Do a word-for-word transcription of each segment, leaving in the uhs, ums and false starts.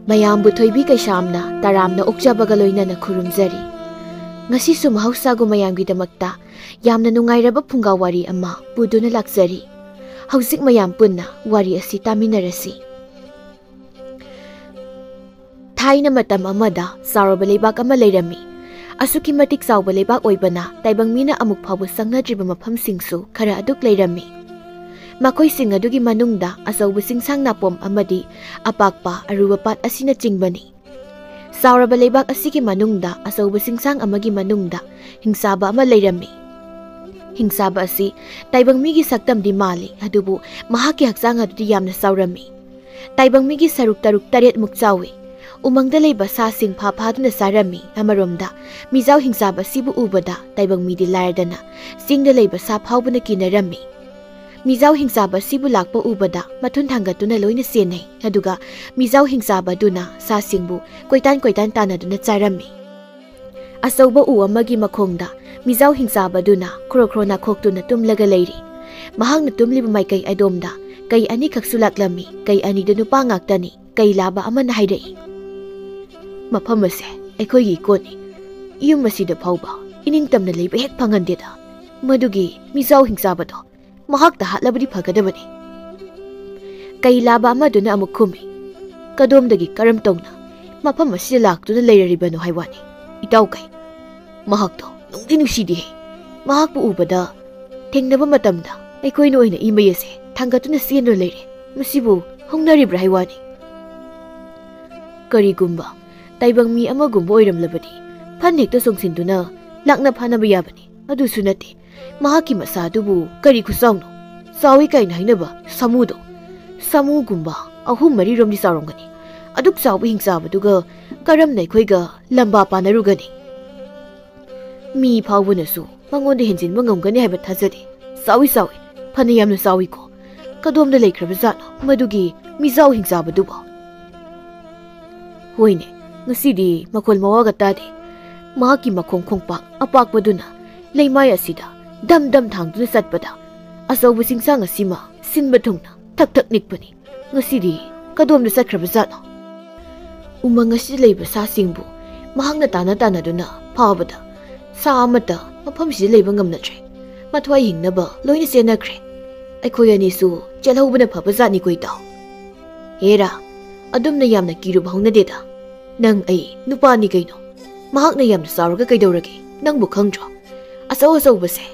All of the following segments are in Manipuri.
ꯃꯌꯥꯝꯕꯨ ꯊꯣꯏꯕꯤ ꯀꯩꯁꯥꯝꯅ ꯇꯔꯥꯝꯅ ꯑꯣꯛꯆꯕꯒ ꯂꯣꯏꯅꯅ ꯈꯨꯔꯨꯝꯖꯔꯤ꯫ ꯉꯁꯤꯁꯨ ꯃꯍꯧꯁꯥꯒꯨꯝ ꯃꯌꯥꯝꯒꯤꯗꯃꯛꯇ ꯌꯥꯝꯅ ꯅꯨꯡꯉꯥꯏꯔꯕ ꯐꯨꯡꯒꯥ ꯋꯥꯔꯤ ꯑꯃ ꯄꯨꯗꯨꯅ ꯂꯥꯛꯆꯔꯤ꯫ ꯍꯧꯖꯤꯛ ꯃꯌꯥꯝ ꯄꯨꯟꯅ ꯋꯥꯔꯤ ꯑꯁꯤ ꯇꯥꯃꯤꯟꯅꯔꯁꯤ꯫ ꯊꯥꯏꯅ ꯃꯇꯝ ꯑꯃꯗ ꯆꯥꯎꯔꯕ ꯂꯩꯕꯥꯛ ꯑꯃ ꯂꯩꯔꯝꯃꯤ꯫ ꯑꯁꯨꯛꯀꯤ ꯃꯇꯤꯛ ꯆꯥꯎꯕ ꯂꯩꯕꯥꯛ ꯑꯣꯏꯕꯅ ꯇꯥꯏꯕꯪ ꯃꯤꯅ ꯑꯃꯨꯛ ꯐꯥꯎꯕ ꯆꯪꯅꯗ꯭ꯔꯤꯕ ꯃꯐꯝꯁꯤꯡꯁꯨ ꯈꯔ ꯑꯗꯨꯛ ꯂꯩꯔꯝꯃꯤ꯫ ꯃꯈꯣꯏꯁꯤꯡ ꯑꯗꯨꯒꯤ ꯃꯅꯨꯡꯗ ꯑꯆꯧꯕ ꯆꯤꯡꯁꯥꯡ ꯅꯥꯄꯣꯝ ꯑꯃꯗꯤ ꯑꯄꯥꯛꯄ ꯑꯔꯨꯕ ꯄꯥꯠ ꯑꯁꯤꯅꯆꯤꯡꯕꯅꯤ꯫ ꯆꯥꯎꯔꯕ ꯂꯩꯕꯥꯛ ꯑꯁꯤꯒꯤ ꯃꯅꯨꯡꯗ ꯑꯆꯧꯕ ꯆꯤꯡꯁꯥꯡ ꯑꯃꯒꯤ ꯃꯅꯨꯡꯗ ꯍꯤꯡꯆꯥꯕ ꯑꯃ ꯂꯩꯔꯝꯃꯤ꯫ ꯍꯤꯡꯆꯥꯕ ꯑꯁꯤ ꯇꯥꯏꯕꯪ ꯃꯤꯒꯤ ꯁꯛꯇꯝꯗꯤ ꯃꯥꯜꯂꯤ, ꯑꯗꯨꯕꯨ ꯃꯍꯥꯛꯀꯤ ꯍꯛꯆꯥꯡ ꯑꯗꯨꯗꯤ ꯌꯥꯝꯅ ꯆꯥꯎꯔꯝꯃꯤ꯫ ꯇꯥꯏꯕꯪ ꯃꯤꯒꯤ ꯁꯔꯨꯛ ꯇꯔꯨꯛ ꯇꯔꯦꯠꯃꯨꯛ ꯆꯥꯎꯏ꯫ ꯎꯃꯪꯗ ꯂꯩꯕ ꯁꯥꯁꯤꯡ ꯐꯥ ꯐꯥꯗꯨꯅ ꯆꯥꯔꯝꯃꯤ꯫ ꯑꯃꯔꯣꯝꯗ ꯃꯤꯖꯥꯎ ꯍꯤꯡꯆꯥꯕ ꯑꯁꯤꯕꯨ ꯎꯕꯗ ꯇꯥꯏꯕꯪ ꯃꯤꯗꯤ ꯂꯥꯏꯔꯗꯅ ꯆꯤꯡꯗ ꯂꯩꯕ ꯁꯥ ꯐꯥꯎꯕꯅ ꯀꯤꯅꯔꯝꯃꯤ꯫ ꯃꯤꯖꯥꯎ ꯍꯤꯡꯆꯥꯕ ꯑꯁꯤꯕꯨ ꯂꯥꯛꯄ ꯎꯕꯗ ꯃꯊꯨꯟ ꯊꯥꯡꯒꯠꯇꯨꯅ ꯂꯣꯏꯅ ꯆꯦꯟꯅꯩ, ꯑꯗꯨꯒ ꯃꯤꯖꯥꯎ ꯍꯤꯡꯆꯥꯕ ꯑꯗꯨꯅ ꯁꯥꯁꯤꯡꯕꯨ ꯀꯣꯏꯇꯥꯟ ꯀꯣꯏꯇꯥꯟ ꯇꯥꯟꯅꯗꯨꯅ ꯆꯥꯔꯝꯃꯤ꯫ ꯑꯆꯧꯕ ꯎ ꯑꯃꯒꯤ ꯃꯈꯣꯡꯗ ꯃꯤꯖꯥꯎ ꯍꯤꯡꯆꯥꯕ ꯑꯗꯨꯅ ꯈ꯭ꯔꯣ ꯈ꯭ꯔꯣ ꯅꯥꯈꯣꯛꯇꯨꯅ ꯇꯨꯝꯂꯒ ꯂꯩꯔꯤ꯫ ꯃꯍꯥꯛꯅ ꯇꯨꯝꯂꯤꯕ ꯃꯥꯏꯀꯩ ꯑꯗꯣꯝꯗ ꯀꯩ ꯑꯅꯤꯈꯛꯁꯨ ꯂꯥꯛꯂꯝꯃꯤ꯫ ꯀꯩ ꯑꯅꯤꯗꯨ ꯅꯨꯄꯥ ꯉꯥꯛꯇꯅꯤ꯫ ꯀꯩ ꯂꯥꯕ ꯑꯃꯅ ꯍꯥꯏꯔꯛꯏ, "ꯃꯐꯝ ꯑꯁꯦ ꯑꯩꯈꯣꯏꯒꯤ ꯏꯀꯣꯟꯅꯤ꯫ ꯌꯨꯝ ꯑꯁꯤꯗ ꯐꯥꯎꯕ ꯏꯅꯤꯡꯇꯝꯅ ꯂꯩꯕ ꯍꯦꯛ ꯐꯪꯍꯟꯗꯦꯗ꯫ ꯃꯗꯨꯒꯤ ꯃꯤꯖꯥꯎ ꯍꯤꯡꯆꯥꯕꯗꯣ ꯃꯍꯥꯛꯇ ꯍꯥꯠꯂꯕꯗꯤ ꯐꯒꯗꯕꯅꯤ꯫" ꯀꯩ ꯂꯥꯕ ꯑꯃꯗꯨꯅ ꯑꯃꯨꯛ ꯈꯨꯝꯃꯤ, "ꯀꯗꯣꯝꯗꯒꯤ ꯀꯔꯝ ꯇꯧꯅ ꯃꯐꯝ ꯑꯁꯤꯗ ꯂꯥꯛꯇꯨꯅ ꯂꯩꯔꯔꯤꯕꯅꯣ ꯍꯥꯏ ꯋꯥꯅꯤ, ꯏꯇꯥꯎ ꯀꯩ꯫ ꯃꯍꯥꯛꯇꯣ ꯅꯨꯡꯗꯤ ꯅꯨꯡꯁꯤꯗꯦꯍꯦ꯫ ꯃꯍꯥꯛꯄꯨ ꯎꯕꯗ ꯊꯦꯡꯅꯕ ꯃꯇꯝꯗ ꯑꯩꯈꯣꯏꯅ ꯑꯣꯏꯅ ꯏꯃꯩ ꯑꯁꯦ ꯊꯥꯡꯒꯠꯇꯨꯅ ꯆꯦꯟꯗꯨꯅ ꯂꯩꯔꯦ꯫ ꯃꯁꯤꯕꯨ ꯍꯧꯅꯔꯤꯕ꯭ꯔꯥ ꯍꯥꯏ ꯋꯥꯅꯤ?" "ꯀꯔꯤꯒꯨꯝꯕ ꯇꯥꯏꯕꯪ ꯃꯤ ꯑꯃꯒꯨꯝꯕ ꯑꯣꯏꯔꯝꯂꯕꯗꯤ ꯐꯟ ꯍꯦꯛꯇ ꯆꯣꯡꯁꯤꯟꯗꯨꯅ ꯂꯥꯛꯅ ꯐꯥꯅꯕ ꯌꯥꯕꯅꯤ꯫ ꯑꯗꯨꯁꯨ ꯅꯠꯇꯦ, ꯃꯍꯥꯛꯀꯤ ꯃꯁꯥ ꯑꯗꯨꯕꯨ ꯀꯔꯤ ꯈꯨꯆꯥꯎꯅꯣ? ꯆꯥꯎꯏ ꯀꯥꯏꯅ ꯍꯥꯏꯅꯕ ꯁꯥꯃꯨꯗꯣ, ꯁꯥꯃꯨꯒꯨꯝꯕ ꯑꯍꯨꯝ ꯃꯔꯤꯔꯣꯝꯗꯤ ꯆꯥꯎꯔꯝꯒꯅꯤ꯫ ꯑꯗꯨꯛ ꯆꯥꯎꯕ ꯍꯤꯡꯆꯥꯕꯗꯨꯒ ꯀꯔꯝꯅ ꯑꯩꯈꯣꯏꯒ ꯂꯝꯕꯥ ꯄꯥꯅꯔꯨꯒꯅꯤ? ꯃꯤ ꯐꯥꯎꯕꯅꯁꯨ ꯃꯉꯣꯟꯗ ꯍꯦꯟꯖꯤꯟꯕ ꯉꯝꯒꯅꯤ ꯍꯥꯏꯕ ꯊꯥꯖꯗꯦ꯫ ꯆꯥꯎꯏ, ꯆꯥꯎꯏ, ꯐꯅ ꯌꯥꯝꯅ ꯆꯥꯎꯏꯀꯣ꯫ ꯀꯗꯣꯝꯗ ꯂꯩꯈ꯭ꯔꯕꯖꯥꯠꯅꯣ ꯃꯗꯨꯒꯤ ꯃꯤꯖꯥꯎ ꯍꯤꯡꯆꯥꯕꯗꯨꯕꯣ?" ꯍꯣꯏꯅꯦ, ꯉꯁꯤꯗꯤ ꯃꯈꯣꯜ ꯃꯋꯥꯒ ꯇꯥꯗꯦ꯫ ꯃꯍꯥꯛꯀꯤ ꯃꯈꯣꯡ ꯈꯣꯡꯄꯥꯛ ꯑꯄꯥꯛꯄꯗꯨꯅ ꯂꯩꯃꯥꯏ ꯑꯁꯤꯗ ꯗꯝ ꯗꯝ ꯊꯥꯡꯗꯨꯅ ꯆꯠꯄꯗ ꯑꯆꯧꯕ ꯆꯤꯡꯁꯥꯡ ꯑꯁꯤꯃ ꯁꯤꯟꯕ ꯊꯨꯡꯅ ꯊꯛ ꯊꯛ ꯅꯤꯛꯄꯅꯤ꯫ ꯉꯁꯤꯗꯤ ꯀꯗꯣꯝꯗ ꯆꯠꯈ꯭ꯔꯕꯖꯥꯠꯅꯣ? ꯎꯃꯪ ꯑꯁꯤꯗ ꯂꯩꯕ ꯁꯥꯁꯤꯡꯕꯨ ꯃꯍꯥꯛꯅ ꯇꯥꯟꯅ ꯇꯥꯟꯅꯗꯨꯅ ꯐꯥꯕꯗ ꯁꯥ ꯑꯃꯠꯇ ꯃꯐꯝꯁꯤꯗ ꯂꯩꯕ ꯉꯝꯅꯗ꯭ꯔꯦ꯫ ꯃꯊ꯭ꯋꯥꯏ ꯍꯤꯡꯅꯕ ꯂꯣꯏꯅ ꯆꯦꯟꯅꯈ꯭ꯔꯦ꯫ ꯑꯩꯈꯣꯏ ꯑꯅꯤꯁꯨ ꯆꯦꯜꯍꯧꯕꯅ ꯐꯕꯖꯥꯠꯅꯤꯀꯣ, ꯏꯇꯥꯎ꯫ ꯍꯦꯔꯥ, ꯑꯗꯨꯝꯅ ꯌꯥꯝꯅ ꯀꯤꯔꯨꯕ ꯍꯧꯅꯗꯦꯗ꯫ ꯅꯪ ꯑꯩ ꯅꯨꯄꯥꯅꯤ ꯀꯩꯅꯣ꯫ ꯃꯍꯥꯛꯅ ꯌꯥꯝꯅ ꯆꯥꯎꯔꯒ ꯀꯩꯗꯧꯔꯒꯦ? ꯅꯪꯕꯨ ꯈꯪꯗ꯭ꯔꯣ? ꯑꯆꯧ ꯑꯆꯧꯕꯁꯦ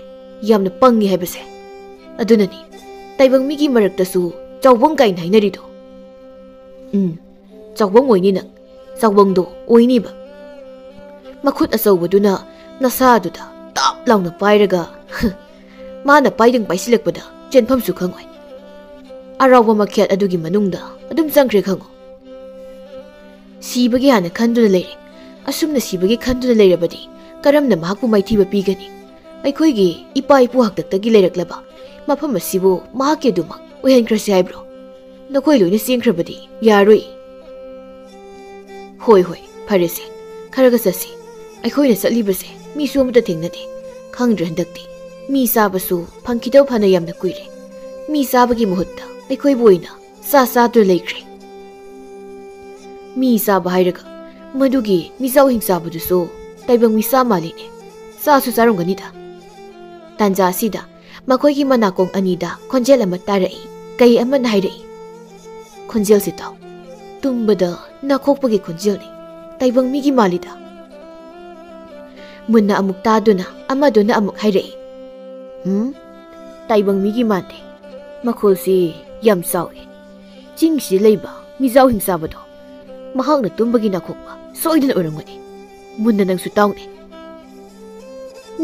ꯌꯥꯝꯅ ꯄꯪꯉꯤ ꯍꯥꯏꯕꯁꯦ꯫ ꯑꯗꯨꯅꯅꯤ ꯇꯥꯏꯕꯪ ꯃꯤꯒꯤ ꯃꯔꯛꯇꯁꯨ ꯆꯥꯎꯕꯪ ꯀꯥꯏꯅ ꯍꯥꯏꯅꯔꯤꯗꯣ꯫ ꯎꯝ, ꯆꯥꯎꯕꯪ ꯑꯣꯏꯅꯤ ꯅꯪ꯫ ꯆꯥꯎꯕꯪꯗꯣ ꯑꯣꯏꯅꯤꯕ꯫ ꯃꯈꯨꯠ ꯑꯆꯧꯕꯗꯨꯅ ꯅꯁꯥꯗꯨꯗ ꯇꯥꯞ ꯂꯥꯎꯅ ꯄꯥꯏꯔꯒ, ꯃꯥꯅ ꯄꯥꯏꯗꯪ ꯄꯥꯏꯁꯤꯜꯂꯛꯄꯗ ꯆꯦꯟꯐꯝꯁꯨ ꯈꯪꯉꯣꯏ꯫ ꯑꯔꯥꯎꯕ ꯃꯈꯦꯜ ꯑꯗꯨꯒꯤ ꯃꯅꯨꯡꯗ ꯑꯗꯨꯝ ꯆꯪꯈ꯭ꯔꯦ ꯈꯪꯉꯣ꯫ ꯁꯤꯕꯒꯤ ꯍꯥꯟꯅ ꯈꯟꯗꯨꯅ ꯂꯩꯔꯦ꯫ ꯑꯁꯨꯝꯅ ꯁꯤꯕꯒꯤ ꯈꯟꯗꯨꯅ ꯂꯩꯔꯕꯗꯤ ꯀꯔꯝꯅ ꯃꯍꯥꯛꯄꯨ ꯃꯥꯏꯊꯤꯕ ꯄꯤꯒꯅꯤ? ꯑꯩꯈꯣꯏꯒꯤ ꯏꯄꯥ ꯏꯄꯨ ꯍꯥꯛꯇꯛꯇꯒꯤ ꯂꯩꯔꯛꯂꯕ ꯃꯐꯝ ꯑꯁꯤꯕꯨ ꯃꯍꯥꯛꯀꯤ ꯑꯗꯨꯃꯛ ꯑꯣꯏꯍꯟꯈ꯭ꯔꯁꯤ ꯍꯥꯏꯕ꯭ꯔꯣ? ꯅꯈꯣꯏ ꯂꯣꯏꯅ ꯆꯦꯟꯈ꯭ꯔꯕꯗꯤ ꯌꯥꯔꯣꯏ꯫ ꯍꯣꯏ, ꯍꯣꯏ, ꯐꯔꯦꯁꯦ, ꯈꯔꯒ ꯆꯠꯁꯤ꯫ ꯑꯩꯈꯣꯏꯅ ꯆꯠꯂꯤꯕꯁꯦ ꯃꯤꯁꯨ ꯑꯃꯠꯇ ꯊꯦꯡꯅꯗꯦ꯫ ꯈꯪꯗ꯭ꯔꯦ ꯍꯟꯗꯛꯇꯤ꯫ ꯃꯤ ꯆꯥꯕꯁꯨ ꯐꯪꯈꯤꯗꯕ ꯐꯅ ꯌꯥꯝꯅ ꯀꯨꯏꯔꯦ꯫ ꯃꯤ ꯆꯥꯕꯒꯤ ꯃꯍꯨꯠꯇ ꯑꯩꯈꯣꯏꯕꯨ ꯑꯣꯏꯅ ꯆꯥ ꯆꯥꯗꯨꯅ ꯂꯩꯈ꯭ꯔꯦ꯫ ꯃꯤ ꯆꯥꯕ ꯍꯥꯏꯔꯒ ꯃꯗꯨꯒꯤ ꯃꯤꯖꯥꯎ ꯍꯤꯡꯆꯥꯕꯗꯨꯁꯨ ꯇꯥꯏꯕꯪ ꯃꯤꯆꯥ ꯃꯥꯜꯂꯤꯅꯦ꯫ ꯆꯥꯁꯨ ꯆꯥꯔꯝꯒꯅꯤꯗ꯫ ꯇꯥꯟꯖꯥ ꯑꯁꯤꯗ ꯃꯈꯣꯏꯒꯤ ꯃꯅꯥꯀꯣꯡ ꯑꯅꯤꯗ ꯈꯣꯟꯖꯦꯜ ꯑꯃ ꯇꯥꯔꯛꯏ꯫ ꯀꯩ ꯑꯃꯅ ꯍꯥꯏꯔꯛꯏ꯫ ꯈꯣꯟꯖꯦꯜꯁꯤ ꯇꯥꯎ꯫ ꯇꯨꯝꯕꯗ ꯅꯥꯈꯣꯛꯄꯒꯤ ꯈꯣꯟꯖꯦꯜꯅꯤ꯫ ꯇꯥꯏꯕꯪ ꯃꯤꯒꯤ ꯃꯥꯜꯂꯤꯗ꯫ ꯃꯨꯟꯅ ꯑꯃꯨꯛ ꯇꯥꯗꯨꯅ ꯑꯃꯗꯨꯅ ꯑꯃꯨꯛ ꯍꯥꯏꯔꯛꯏ꯫ ꯎꯝ, ꯇꯥꯏꯕꯪ ꯃꯤꯒꯤ ꯃꯥꯟꯗꯦ꯫ ꯃꯈꯣꯜꯁꯤ ꯌꯥꯝ ꯆꯥꯎꯏ꯫ ꯆꯤꯡꯁꯤꯗ ꯂꯩꯕ ꯃꯤꯖꯥꯎ ꯍꯤꯡꯆꯥꯕꯗꯣ ꯃꯍꯥꯛꯅ ꯇꯨꯝꯕꯒꯤ ꯅꯥꯈꯣꯛꯄ ꯁꯣꯏꯗꯅ ꯑꯣꯏꯔꯝꯒꯅꯤ꯫ ꯃꯨꯟꯅ ꯅꯪꯁꯨ ꯇꯥꯎꯅꯦ꯫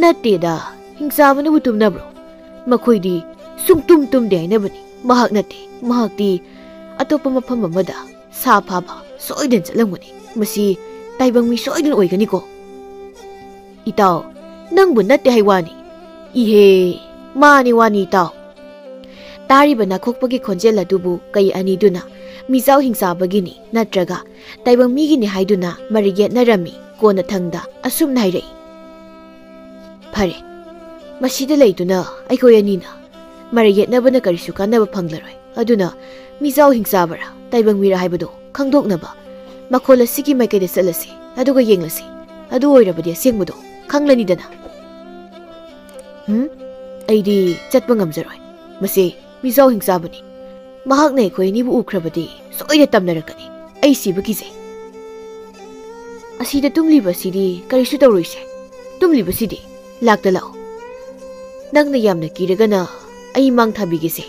ꯅꯠꯇꯦꯗ, ꯍꯤꯡꯆꯥꯕꯅꯕꯨ ꯇꯨꯝꯅꯕ꯭ꯔꯣ? ꯃꯈꯣꯏꯗꯤ ꯁꯨꯡꯇꯨꯝ ꯇꯨꯝꯗꯦ ꯍꯥꯏꯅꯕꯅꯤ꯫ ꯃꯍꯥꯛ ꯅꯠꯇꯦ, ꯃꯍꯥꯛꯇꯤ ꯑꯇꯣꯞꯄ ꯃꯐꯝ ꯑꯃꯗ ꯁꯥ ꯐꯥꯕ ꯁꯣꯏꯗꯅ ꯆꯠꯂꯝꯒꯅꯤ꯫ ꯃꯁꯤ ꯇꯥꯏꯕꯪ ꯃꯤ ꯁꯣꯏꯗꯅ ꯑꯣꯏꯒꯅꯤꯀꯣ꯫ ꯏꯇꯥꯎ, ꯅꯪꯕꯨ ꯅꯠꯇꯦ ꯍꯥꯏ ꯋꯥꯅꯤ꯫ ꯏꯍꯦ, ꯃꯥꯅꯤ ꯋꯥꯅꯤ ꯏꯇꯥꯎ꯫ ꯇꯥꯔꯤꯕ ꯅꯥꯈꯣꯛꯄꯒꯤ ꯈꯣꯟꯖꯦꯜ ꯑꯗꯨꯕꯨ ꯀꯩ ꯑꯅꯤꯗꯨꯅ ꯃꯤꯖꯥꯎ ꯍꯤꯡꯆꯥꯕꯒꯤꯅꯤ ꯅꯠꯇ꯭ꯔꯒ ꯇꯥꯏꯕꯪ ꯃꯤꯒꯤꯅꯤ ꯍꯥꯏꯗꯨꯅ ꯃꯔꯩ ꯌꯦꯠꯅꯔꯝꯃꯤ꯫ ꯀꯣꯟꯅꯊꯪꯗ ꯑꯁꯨꯝꯅ ꯍꯥꯏꯔꯛꯏ꯫ ꯐꯔꯦ, ꯃꯁꯤꯗ ꯂꯩꯗꯨꯅ ꯑꯩꯈꯣꯏ ꯑꯅꯤꯅ ꯃꯔꯩ ꯌꯦꯠꯅꯕꯅ ꯀꯔꯤꯁꯨ ꯀꯥꯟꯅꯕ ꯐꯪꯂꯔꯣꯏ꯫ ꯑꯗꯨꯅ ꯃꯤꯖꯥꯎ ꯍꯤꯡꯆꯥꯕꯔꯥ ꯇꯥꯏꯕꯪ ꯃꯤꯔꯥ ꯍꯥꯏꯕꯗꯨ ꯈꯪꯗꯣꯛꯅꯕ ꯃꯈꯣꯜ ꯑꯁꯤꯒꯤ ꯃꯥꯏꯀꯩꯗ ꯆꯠꯂꯁꯤ, ꯑꯗꯨꯒ ꯌꯦꯡꯂꯁꯤ꯫ ꯑꯗꯨ ꯑꯣꯏꯔꯕꯗꯤ ꯑꯁꯦꯡꯕꯗꯣ ꯈꯪꯂꯅꯤꯗꯅ꯫ ꯍꯨꯝ? ꯑꯩꯗꯤ ꯆꯠꯄ ꯉꯝꯖꯔꯣꯏ꯫ ꯃꯁꯤ ꯃꯤꯖꯥꯎ ꯍꯤꯡꯆꯥꯕꯅꯤ꯫ ꯃꯍꯥꯛꯅ ꯑꯩꯈꯣꯏ ꯑꯅꯤꯕꯨ ꯎꯈ꯭ꯔꯕꯗꯤ ꯁꯣꯏꯗ ꯇꯝꯅꯔꯛꯀꯅꯤ꯫ ꯑꯩ ꯁꯤꯕ ꯀꯤꯖꯩ꯫ ꯑꯁꯤꯗ ꯇꯨꯝꯂꯤꯕꯁꯤꯗꯤ ꯀꯔꯤꯁꯨ ꯇꯧꯔꯣꯏꯁꯦ꯫ ꯇꯨꯝꯂꯤꯕꯁꯤꯗꯤ꯫ ꯂꯥꯛꯇ ꯂꯥꯛꯑꯣ꯫ ꯅꯪꯅ ꯌꯥꯝꯅ ꯀꯤꯔꯒꯅ ꯑꯩ ꯃꯥꯡ ꯊꯥꯕꯤꯒꯦꯁꯦ꯫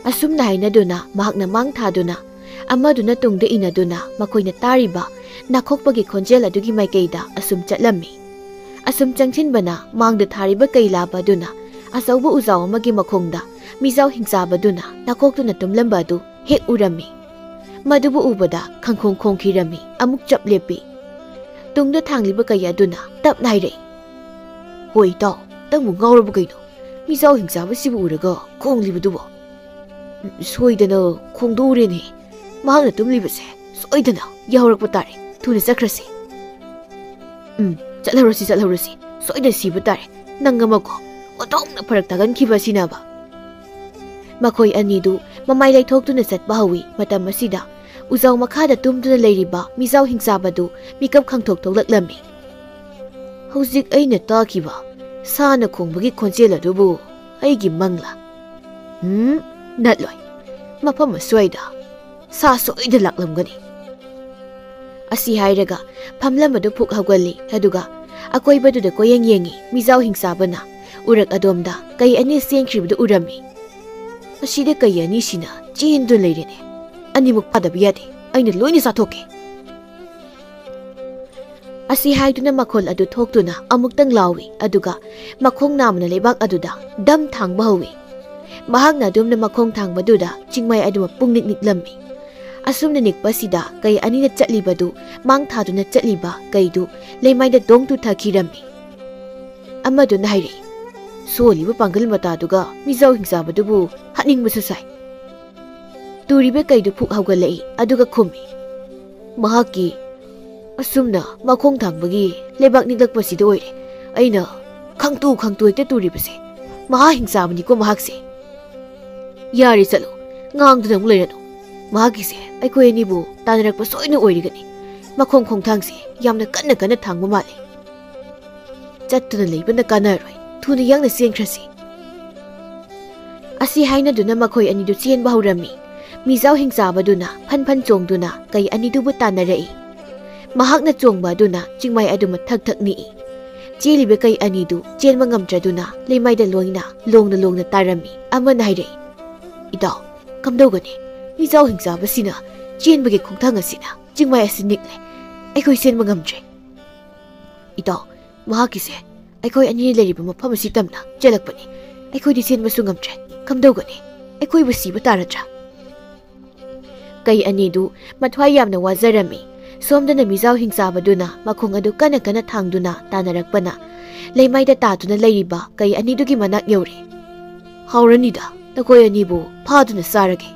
ꯑꯁꯨꯝꯅ ꯍꯥꯏꯅꯗꯨꯅ ꯃꯍꯥꯛꯅ ꯃꯥꯡ ꯊꯥꯗꯨꯅ, ꯑꯃꯗꯨꯅ ꯇꯨꯡꯗ ꯏꯟꯅꯗꯨꯅ ꯃꯈꯣꯏꯅ ꯇꯥꯔꯤꯕ ꯅꯥꯈꯣꯛꯄꯒꯤ ꯈꯣꯟꯖꯦꯜ ꯑꯗꯨꯒꯤ ꯃꯥꯏꯀꯩꯗ ꯑꯁꯨꯝ ꯆꯠꯂꯝꯃꯤ꯫ ꯑꯁꯨꯝ ꯆꯪꯁꯤꯟꯕꯅ ꯃꯥꯡꯗ ꯊꯥꯔꯤꯕ ꯀꯩ ꯂꯥꯕ ꯑꯗꯨꯅ ꯑꯆꯧꯕ ꯎꯖꯥꯎ ꯑꯃꯒꯤ ꯃꯈꯣꯡꯗ ꯃꯤꯖꯥꯎ ꯍꯤꯡꯆꯥꯕꯗꯨꯅ ꯅꯥꯈꯣꯛꯇꯨꯅ ꯇꯨꯝꯂꯝꯕ ꯑꯗꯨ ꯍꯦꯛ ꯎꯔꯝꯃꯤ꯫ ꯃꯗꯨꯕꯨ ꯎꯕꯗ ꯈꯪꯈꯣꯡ ꯈꯣꯡꯈꯤꯔꯝꯃꯤ, ꯑꯃꯨꯛ ꯆꯞ ꯂꯦꯞꯄꯤ꯫ ꯇꯨꯡꯗ ꯊꯥꯡꯂꯤꯕ ꯀꯩ ꯑꯗꯨꯅ ꯇꯞꯅ ꯍꯥꯏꯔꯛꯏ, "ꯍꯣꯏ ꯏꯇꯥꯎ, ꯅꯪꯕꯨ ꯉꯥꯎꯔꯕ ꯀꯩꯅꯣ? ꯃꯤꯖꯥꯎ ꯍꯤꯡꯆꯥꯕꯁꯤꯕꯨ ꯎꯔꯒ ꯈꯣꯡꯂꯤꯕꯗꯨꯕꯣ?" "ꯁꯣꯏꯗꯅ ꯈꯣꯡꯗꯣꯛꯎꯔꯦꯅꯦ꯫ ꯃꯍꯥꯛꯅ ꯇꯨꯝꯂꯤꯕꯁꯦ ꯁꯣꯏꯗꯅ ꯌꯥꯍꯧꯔꯛꯄ ꯇꯥꯔꯦ꯫ ꯊꯨꯅ ꯆꯠꯈ꯭ꯔꯁꯤ꯫" "ꯎꯝ, ꯆꯠꯍꯧꯔꯁꯤ, ꯆꯠꯍꯧꯔꯁꯤ꯫ ꯁꯣꯏꯗꯅ ꯁꯤꯕ ꯇꯥꯔꯦ꯫ ꯅꯪ ꯑꯃꯀꯣ, ꯑꯣꯟꯊꯣꯛꯅ ꯐꯔꯛ ꯇꯥꯒꯟꯈꯤꯕ ꯑꯁꯤꯅꯕ꯫" ꯃꯈꯣꯏ ꯑꯅꯤꯗꯨ ꯃꯃꯥꯏ ꯂꯩꯊꯣꯛꯇꯨꯅ ꯆꯠꯄ ꯍꯧꯏ꯫ ꯃꯇꯝ ꯑꯁꯤꯗ ꯎꯖꯥꯎ ꯃꯈꯥꯗ ꯇꯨꯝꯗꯨꯅ ꯂꯩꯔꯤꯕ ꯃꯤꯖꯥꯎ ꯍꯤꯡꯆꯥꯕꯗꯨ ꯃꯤꯀꯞ ꯈꯪꯊꯣꯛ ꯊꯣꯛꯂꯛꯂꯝꯃꯤ꯫ "ꯍꯧꯖꯤꯛ ꯑꯩꯅ ꯇꯥꯈꯤꯕ ꯁꯥꯅ ꯈꯣꯡꯕꯒꯤ ꯈꯣꯟꯖꯦꯜ ꯑꯗꯨꯕꯨ ꯑꯩꯒꯤ ꯃꯪꯂꯥ? ꯎꯝ, ꯅꯠꯂꯣꯏ꯫ ꯃꯐꯝ ꯑꯁ꯭ꯋꯥꯏꯗ ꯁꯥ ꯁꯣꯏꯗ ꯂꯥꯛꯂꯝꯒꯅꯤ꯫" ꯑꯁꯤ ꯍꯥꯏꯔꯒ ꯐꯝꯂꯝꯕꯗꯨ ꯐꯨꯛ ꯍꯧꯒꯠꯂꯤ, ꯑꯗꯨꯒ ꯑꯀꯣꯏꯕꯗꯨꯗ ꯀꯣꯌꯦꯡ ꯌꯦꯡꯉꯤ꯫ ꯃꯤꯖꯥꯎ ꯍꯤꯡꯆꯥꯕꯅ ꯎꯔꯛ ꯑꯗꯣꯝꯗ ꯀꯩ ꯑꯅꯤ ꯆꯦꯟꯈ꯭ꯔꯤꯕꯗꯨ ꯎꯔꯝꯃꯤ꯫ "ꯑꯁꯤꯗ ꯀꯩ ꯑꯅꯤꯁꯤꯅ ꯆꯦꯟꯗꯨꯅ ꯂꯩꯔꯦꯅꯦ꯫ ꯑꯅꯤꯃꯛ ꯐꯥꯗꯕ ꯌꯥꯗꯦ꯫ ꯑꯩꯅ ꯂꯣꯏꯅ ꯆꯥꯊꯣꯛꯀꯦ꯫" ꯑꯁꯤ ꯍꯥꯏꯗꯨꯅ ꯃꯈꯣꯜ ꯑꯗꯨ ꯊꯣꯛꯇꯨꯅ ꯑꯃꯨꯛꯇꯪ ꯂꯥꯎꯏ, ꯑꯗꯨꯒ ꯃꯈꯣꯡ ꯅꯥꯝꯃꯅ ꯂꯩꯕꯥꯛ ꯑꯗꯨꯗ ꯗꯝ ꯊꯥꯡꯕ ꯍꯧꯏ꯫ ꯃꯍꯥꯛꯅ ꯑꯗꯨꯝꯅ ꯃꯈꯣꯡ ꯊꯥꯡꯕꯗꯨꯗ ꯆꯤꯡꯃꯥꯏ ꯑꯗꯨꯃꯛ ꯄꯨꯡꯅꯤꯛ ꯅꯤꯛꯂꯝꯃꯤ꯫ ꯑꯁꯨꯝꯅ ꯅꯤꯛꯄꯁꯤꯗ ꯀꯩ ꯑꯅꯤꯅ ꯆꯠꯂꯤꯕꯗꯨ ꯃꯥꯡ ꯊꯥꯗꯨꯅ ꯆꯠꯂꯤꯕ ꯀꯩꯗꯨ ꯂꯩꯃꯥꯏꯗ ꯗꯣꯡ ꯇꯨꯊꯈꯤꯔꯝꯃꯤ꯫ ꯑꯃꯗꯨꯅ ꯍꯥꯏꯔꯛꯏ, "ꯁꯣꯜꯂꯤꯕ ꯄꯥꯡꯒꯜ ꯃꯇꯥꯗꯨꯒ ꯃꯤꯖꯥꯎ ꯍꯤꯡꯆꯥꯕꯗꯨꯕꯨ ꯍꯥꯠꯅꯤꯡꯕꯁꯨ ꯁꯥꯏ꯫" ꯇꯨꯔꯤꯕ ꯀꯩꯗꯨ ꯐꯨꯛ ꯍꯧꯒꯠꯂꯛꯏ, ꯑꯗꯨꯒ ꯈꯨꯝꯃꯤ, "ꯃꯍꯥꯛꯀꯤ ꯑꯁꯨꯝꯅ ꯃꯈꯣꯡ ꯊꯥꯡꯕꯒꯤ ꯂꯩꯕꯥꯛ ꯅꯤꯛꯂꯛꯄꯁꯤꯗ ꯑꯣꯏꯔꯦ꯫ ꯑꯩꯅ ꯈꯪꯇꯨ ꯈꯪꯇꯨ ꯍꯦꯛꯇ ꯇꯨꯔꯤꯕꯁꯦ꯫ ꯃꯍꯥ ꯍꯤꯡꯆꯥꯕꯅꯤꯀꯣ ꯃꯍꯥꯛꯁꯦ꯫" "ꯌꯥꯔꯦ, ꯆꯠꯂꯣ꯫ ꯉꯥꯡꯗꯨꯅ ꯑꯃꯨꯛ ꯂꯩꯔꯅꯨ꯫ ꯃꯍꯥꯛꯀꯤꯁꯦ ꯑꯩꯈꯣꯏ ꯑꯅꯤꯕꯨ ꯇꯥꯟꯅꯔꯛꯄ ꯁꯣꯏꯅ ꯑꯣꯏꯔꯒꯅꯤ꯫ ꯃꯈꯣꯡ ꯈꯣꯡꯊꯥꯡꯁꯦ ꯌꯥꯝꯅ ꯀꯟꯅ ꯀꯟꯅ ꯊꯥꯡꯕ ꯃꯥꯜꯂꯤ꯫ ꯆꯠꯇꯨꯅ ꯂꯩꯕꯅ ꯀꯥꯟꯅꯔꯣꯏ, ꯊꯨꯅ ꯌꯥꯡꯅ ꯆꯦꯟꯈ꯭ꯔꯁꯤ꯫ ꯑꯁꯤ ꯍꯥꯏꯅꯗꯨꯅ ꯃꯈꯣꯏ ꯑꯅꯤꯗꯨ ꯆꯦꯟꯕ ꯍꯧꯔꯝꯃꯤ꯫ ꯃꯤꯖꯥꯎ ꯍꯤꯡꯆꯥꯕꯗꯨꯅ ꯐꯟ ꯐꯟ ꯆꯣꯡꯗꯨꯅ ꯀꯩ ꯑꯅꯤꯗꯨꯕꯨ ꯇꯥꯟꯅꯔꯛꯏ꯫ ꯃꯍꯥꯛꯅ ꯆꯣꯡꯕ ꯑꯗꯨꯅ ꯆꯤꯡꯃꯥꯏ ꯑꯗꯨ ꯃꯊꯛ ꯊꯛ ꯅꯤꯛꯏ꯫ ꯆꯦꯜꯂꯤꯕ ꯀꯩ ꯑꯅꯤꯗꯨ ꯆꯦꯟꯕ ꯉꯝꯗ꯭ꯔꯗꯨꯅ ꯂꯩꯃꯥꯏꯗ ꯂꯣꯏꯅ ꯂꯣꯡꯅ ꯂꯣꯡꯅ ꯇꯥꯔꯝꯃꯤ꯫ ꯑꯃꯅ ꯍꯥꯏꯔꯛꯏ, "ꯏꯇꯥꯎ, ꯀꯝꯗꯧꯒꯅꯤ? ꯃꯤꯖꯥꯎ ꯍꯤꯡꯆꯥꯕꯁꯤꯅ ꯆꯦꯟꯕꯒꯤ ꯈꯣꯡꯊꯥꯡ ꯑꯁꯤꯅ ꯆꯤꯡꯃꯥꯏ ꯑꯁꯤ ꯅꯤꯛꯂꯦ꯫ ꯑꯩꯈꯣꯏ ꯆꯦꯟꯕ ꯉꯝꯗ꯭ꯔꯦ꯫ ꯏꯇꯥꯎ, ꯃꯍꯥꯛꯀꯤꯁꯦ ꯑꯩꯈꯣꯏ ꯑꯅꯤꯅ ꯂꯩꯔꯤꯕ ꯃꯐꯝ ꯑꯁꯤ ꯇꯝꯅ ꯆꯦꯜꯂꯛꯄꯅꯤ꯫ ꯑꯩꯈꯣꯏꯗꯤ ꯆꯦꯟꯕꯁꯨ ꯉꯝꯗ꯭ꯔꯦ꯫ ꯀꯝꯗꯧꯒꯅꯤ? ꯑꯩꯈꯣꯏꯕꯨ ꯁꯤꯕ ꯇꯥꯔꯗ꯭ꯔꯥ?" ꯀꯩ ꯑꯅꯤꯗꯨ ꯃꯊ꯭ꯋꯥꯏ ꯌꯥꯝꯅ ꯋꯥꯖꯔꯝꯃꯤ꯫ ꯁꯣꯝꯗꯅ ꯃꯤꯖꯥꯎ ꯍꯤꯡꯆꯥꯕꯗꯨꯅ ꯃꯈꯣꯡ ꯑꯗꯨ ꯀꯟꯅ ꯀꯟꯅ ꯊꯥꯡꯗꯨꯅ ꯇꯥꯟꯅꯔꯛꯄꯅ ꯂꯩꯃꯥꯏꯗ ꯇꯥꯗꯨꯅ ꯂꯩꯔꯤꯕ ꯀꯩ ꯑꯅꯤꯗꯨꯒꯤ ꯃꯅꯥꯛ ꯌꯧꯔꯦ꯫ "ꯍꯥꯎꯔꯅꯤꯗ, ꯅꯈꯣꯏ ꯑꯅꯤꯕꯨ ꯐꯥꯗꯨꯅ ꯆꯥꯔꯒꯦ꯫"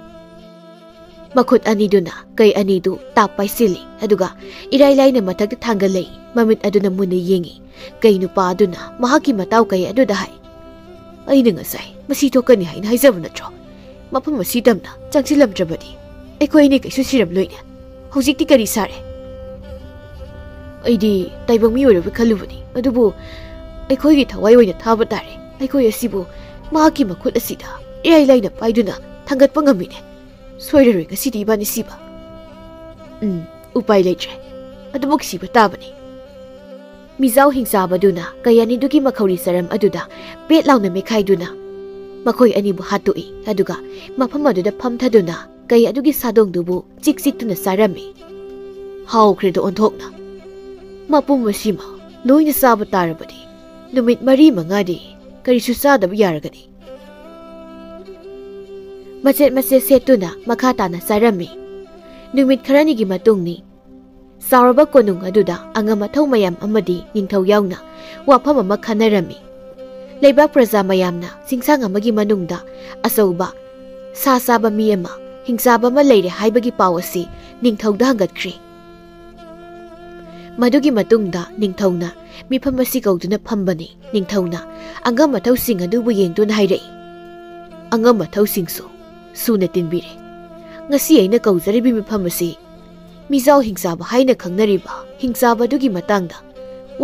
ꯃꯈꯨꯠ ꯑꯅꯤꯗꯨꯅ ꯀꯩ ꯑꯅꯤꯗꯨ ꯇꯥꯞ ꯄꯥꯏꯁꯤꯜꯂꯤ, ꯑꯗꯨꯒ ꯏꯔꯥꯏ ꯂꯥꯏꯅ ꯃꯊꯛꯇ ꯊꯥꯡꯒꯠꯂꯛꯏ꯫ ꯃꯃꯤꯠ ꯑꯗꯨꯅ ꯃꯨꯟꯅ ꯌꯦꯡꯉꯤ꯫ ꯀꯩ ꯅꯨꯄꯥ ꯑꯗꯨꯅ ꯃꯍꯥꯛꯀꯤ ꯃꯇꯥꯎ ꯀꯩ ꯑꯗꯨꯗ ꯍꯥꯏ, "ꯑꯩꯅ ꯉꯁꯥꯏ ꯃꯁꯤ ꯊꯣꯛꯀꯅꯤ ꯍꯥꯏꯅ ꯍꯥꯏꯖꯕ ꯅꯠꯇ꯭ꯔꯣ? ꯃꯐꯝ ꯑꯁꯤ ꯇꯝꯅ ꯆꯪꯁꯤꯜꯂꯝꯗ꯭ꯔꯕꯗꯤ ꯑꯩꯈꯣꯏ ꯑꯅꯤ ꯀꯩꯁꯨ ꯁꯤꯔꯝꯂꯣꯏꯅꯦ꯫ ꯍꯧꯖꯤꯛꯇꯤ ꯀꯔꯤ ꯁꯥꯔꯦ?" "ꯑꯩꯗꯤ ꯇꯥꯏꯕꯪ ꯃꯤ ꯑꯣꯏꯔꯕ ꯈꯜꯂꯨꯕꯅꯤ, ꯑꯗꯨꯕꯨ ꯑꯩꯈꯣꯏꯒꯤ ꯊꯋꯥꯏ ꯑꯣꯏꯅ ꯊꯥꯕ ꯇꯥꯔꯦ꯫ ꯑꯩꯈꯣꯏ ꯑꯁꯤꯕꯨ ꯃꯍꯥꯛꯀꯤ ꯃꯈꯨꯠ ꯑꯁꯤꯗ ꯏꯔꯥꯏ ꯂꯥꯏꯅ ꯄꯥꯏꯗꯨꯅ ꯊꯥꯡꯒꯠꯄ ꯉꯝꯃꯤꯅꯦ꯫ ꯁꯣꯏꯔꯔꯣꯏ ꯉꯁꯤꯗꯤ ꯏꯕꯥꯅꯤ ꯁꯤꯕ꯫ ꯎꯝ, ꯎꯄꯥꯏ ꯂꯩꯇ꯭ꯔꯦ꯫ ꯑꯗꯨꯃꯛ ꯁꯤꯕ ꯇꯥꯕꯅꯤ꯫" ꯃꯤꯖꯥꯎ ꯍꯤꯡꯆꯥꯕꯗꯨꯅ ꯀꯩ ꯑꯅꯤꯗꯨꯒꯤ ꯃꯈꯧꯔꯤ ꯆꯔꯝ ꯑꯗꯨꯗ ꯄꯦꯠ ꯂꯥꯎꯅ ꯃꯦꯠꯈꯥꯏꯗꯨꯅ ꯃꯈꯣꯏ ꯑꯅꯤꯕꯨ ꯍꯥꯠꯇꯣꯛꯏ, ꯑꯗꯨꯒ ꯃꯐꯝ ꯑꯗꯨꯗ ꯐꯝꯊꯗꯨꯅ ꯀꯩ ꯑꯗꯨꯒꯤ ꯁꯥꯗꯣꯡꯗꯨꯕꯨ ꯆꯤꯛ ꯆꯤꯛꯇꯨꯅ ꯆꯥꯔꯝꯃꯤ꯫ ꯍꯥꯎꯈ꯭ꯔꯦꯗ ꯑꯣꯟꯊꯣꯛꯅ꯫ ꯃꯄꯨꯝ ꯑꯁꯤꯃ ꯂꯣꯏꯅ ꯆꯥꯕ ꯇꯥꯔꯕꯗꯤ ꯅꯨꯃꯤꯠ ꯃꯔꯤ ꯃꯉꯥꯗꯤ ꯀꯔꯤꯁꯨ ꯆꯥꯗꯕ ꯌꯥꯔꯒꯅꯤ꯫ ꯃꯆꯦꯠ ꯃꯆꯦꯠ ꯁꯦꯠꯇꯨꯅ ꯃꯈꯥ ꯇꯥꯅ ꯆꯥꯔꯝꯃꯤ꯫ ꯅꯨꯃꯤꯠ ꯈꯔꯅꯤꯒꯤ ꯃꯇꯨꯡꯅꯤ꯫ ꯆꯥꯎꯔꯕ ꯀꯣꯅꯨꯡ ꯑꯗꯨꯗ ꯑꯉꯝ ꯑꯊꯧ ꯃꯌꯥꯝ ꯑꯃꯗꯤ ꯅꯤꯡꯊꯧ ꯌꯥꯎꯅ ꯋꯥꯐꯝ ꯑꯃ ꯈꯟꯅꯔꯝꯃꯤ꯫ ꯂꯩꯕꯥꯛ ꯄ꯭ꯔꯖꯥ ꯃꯌꯥꯝꯅ ꯆꯤꯡꯁꯥꯡ ꯑꯃꯒꯤ ꯃꯅꯨꯡꯗ ꯑꯆꯧꯕ ꯁꯥ ꯆꯥꯕ ꯃꯤ ꯑꯃ, ꯍꯤꯡꯆꯥꯕ ꯑꯃ ꯂꯩꯔꯦ ꯍꯥꯏꯕꯒꯤ ꯄꯥꯎ ꯑꯁꯤ ꯅꯤꯡꯊꯧꯗ ꯍꯪꯒꯠꯈ꯭ꯔꯦ꯫ ꯃꯗꯨꯒꯤ ꯃꯇꯨꯡꯗ ꯅꯤꯡꯊꯧꯅ ꯃꯤꯐꯝ ꯑꯁꯤ ꯀꯧꯗꯨꯅ ꯐꯝꯕꯅꯤ꯫ ꯅꯤꯡꯊꯧꯅ ꯑꯉꯝ ꯑꯊꯧꯁꯤꯡ ꯑꯗꯨꯕꯨ ꯌꯦꯡꯗꯨꯅ ꯍꯥꯏꯔꯛꯏ, "ꯑꯉꯝ ꯑꯊꯧꯁꯤꯡꯁꯨ ꯁꯨꯅ ꯇꯤꯟꯕꯤꯔꯦ꯫ ꯉꯁꯤ ꯑꯩꯅ ꯀꯧꯖꯔꯤꯕ ꯃꯤꯐꯝ ꯑꯁꯤ ꯃꯤꯖꯥꯎ ꯍꯤꯡꯆꯥꯕ ꯍꯥꯏꯅ ꯈꯪꯅꯔꯤꯕ ꯍꯤꯡꯆꯥꯕ ꯑꯗꯨꯒꯤ ꯃꯇꯥꯡꯗ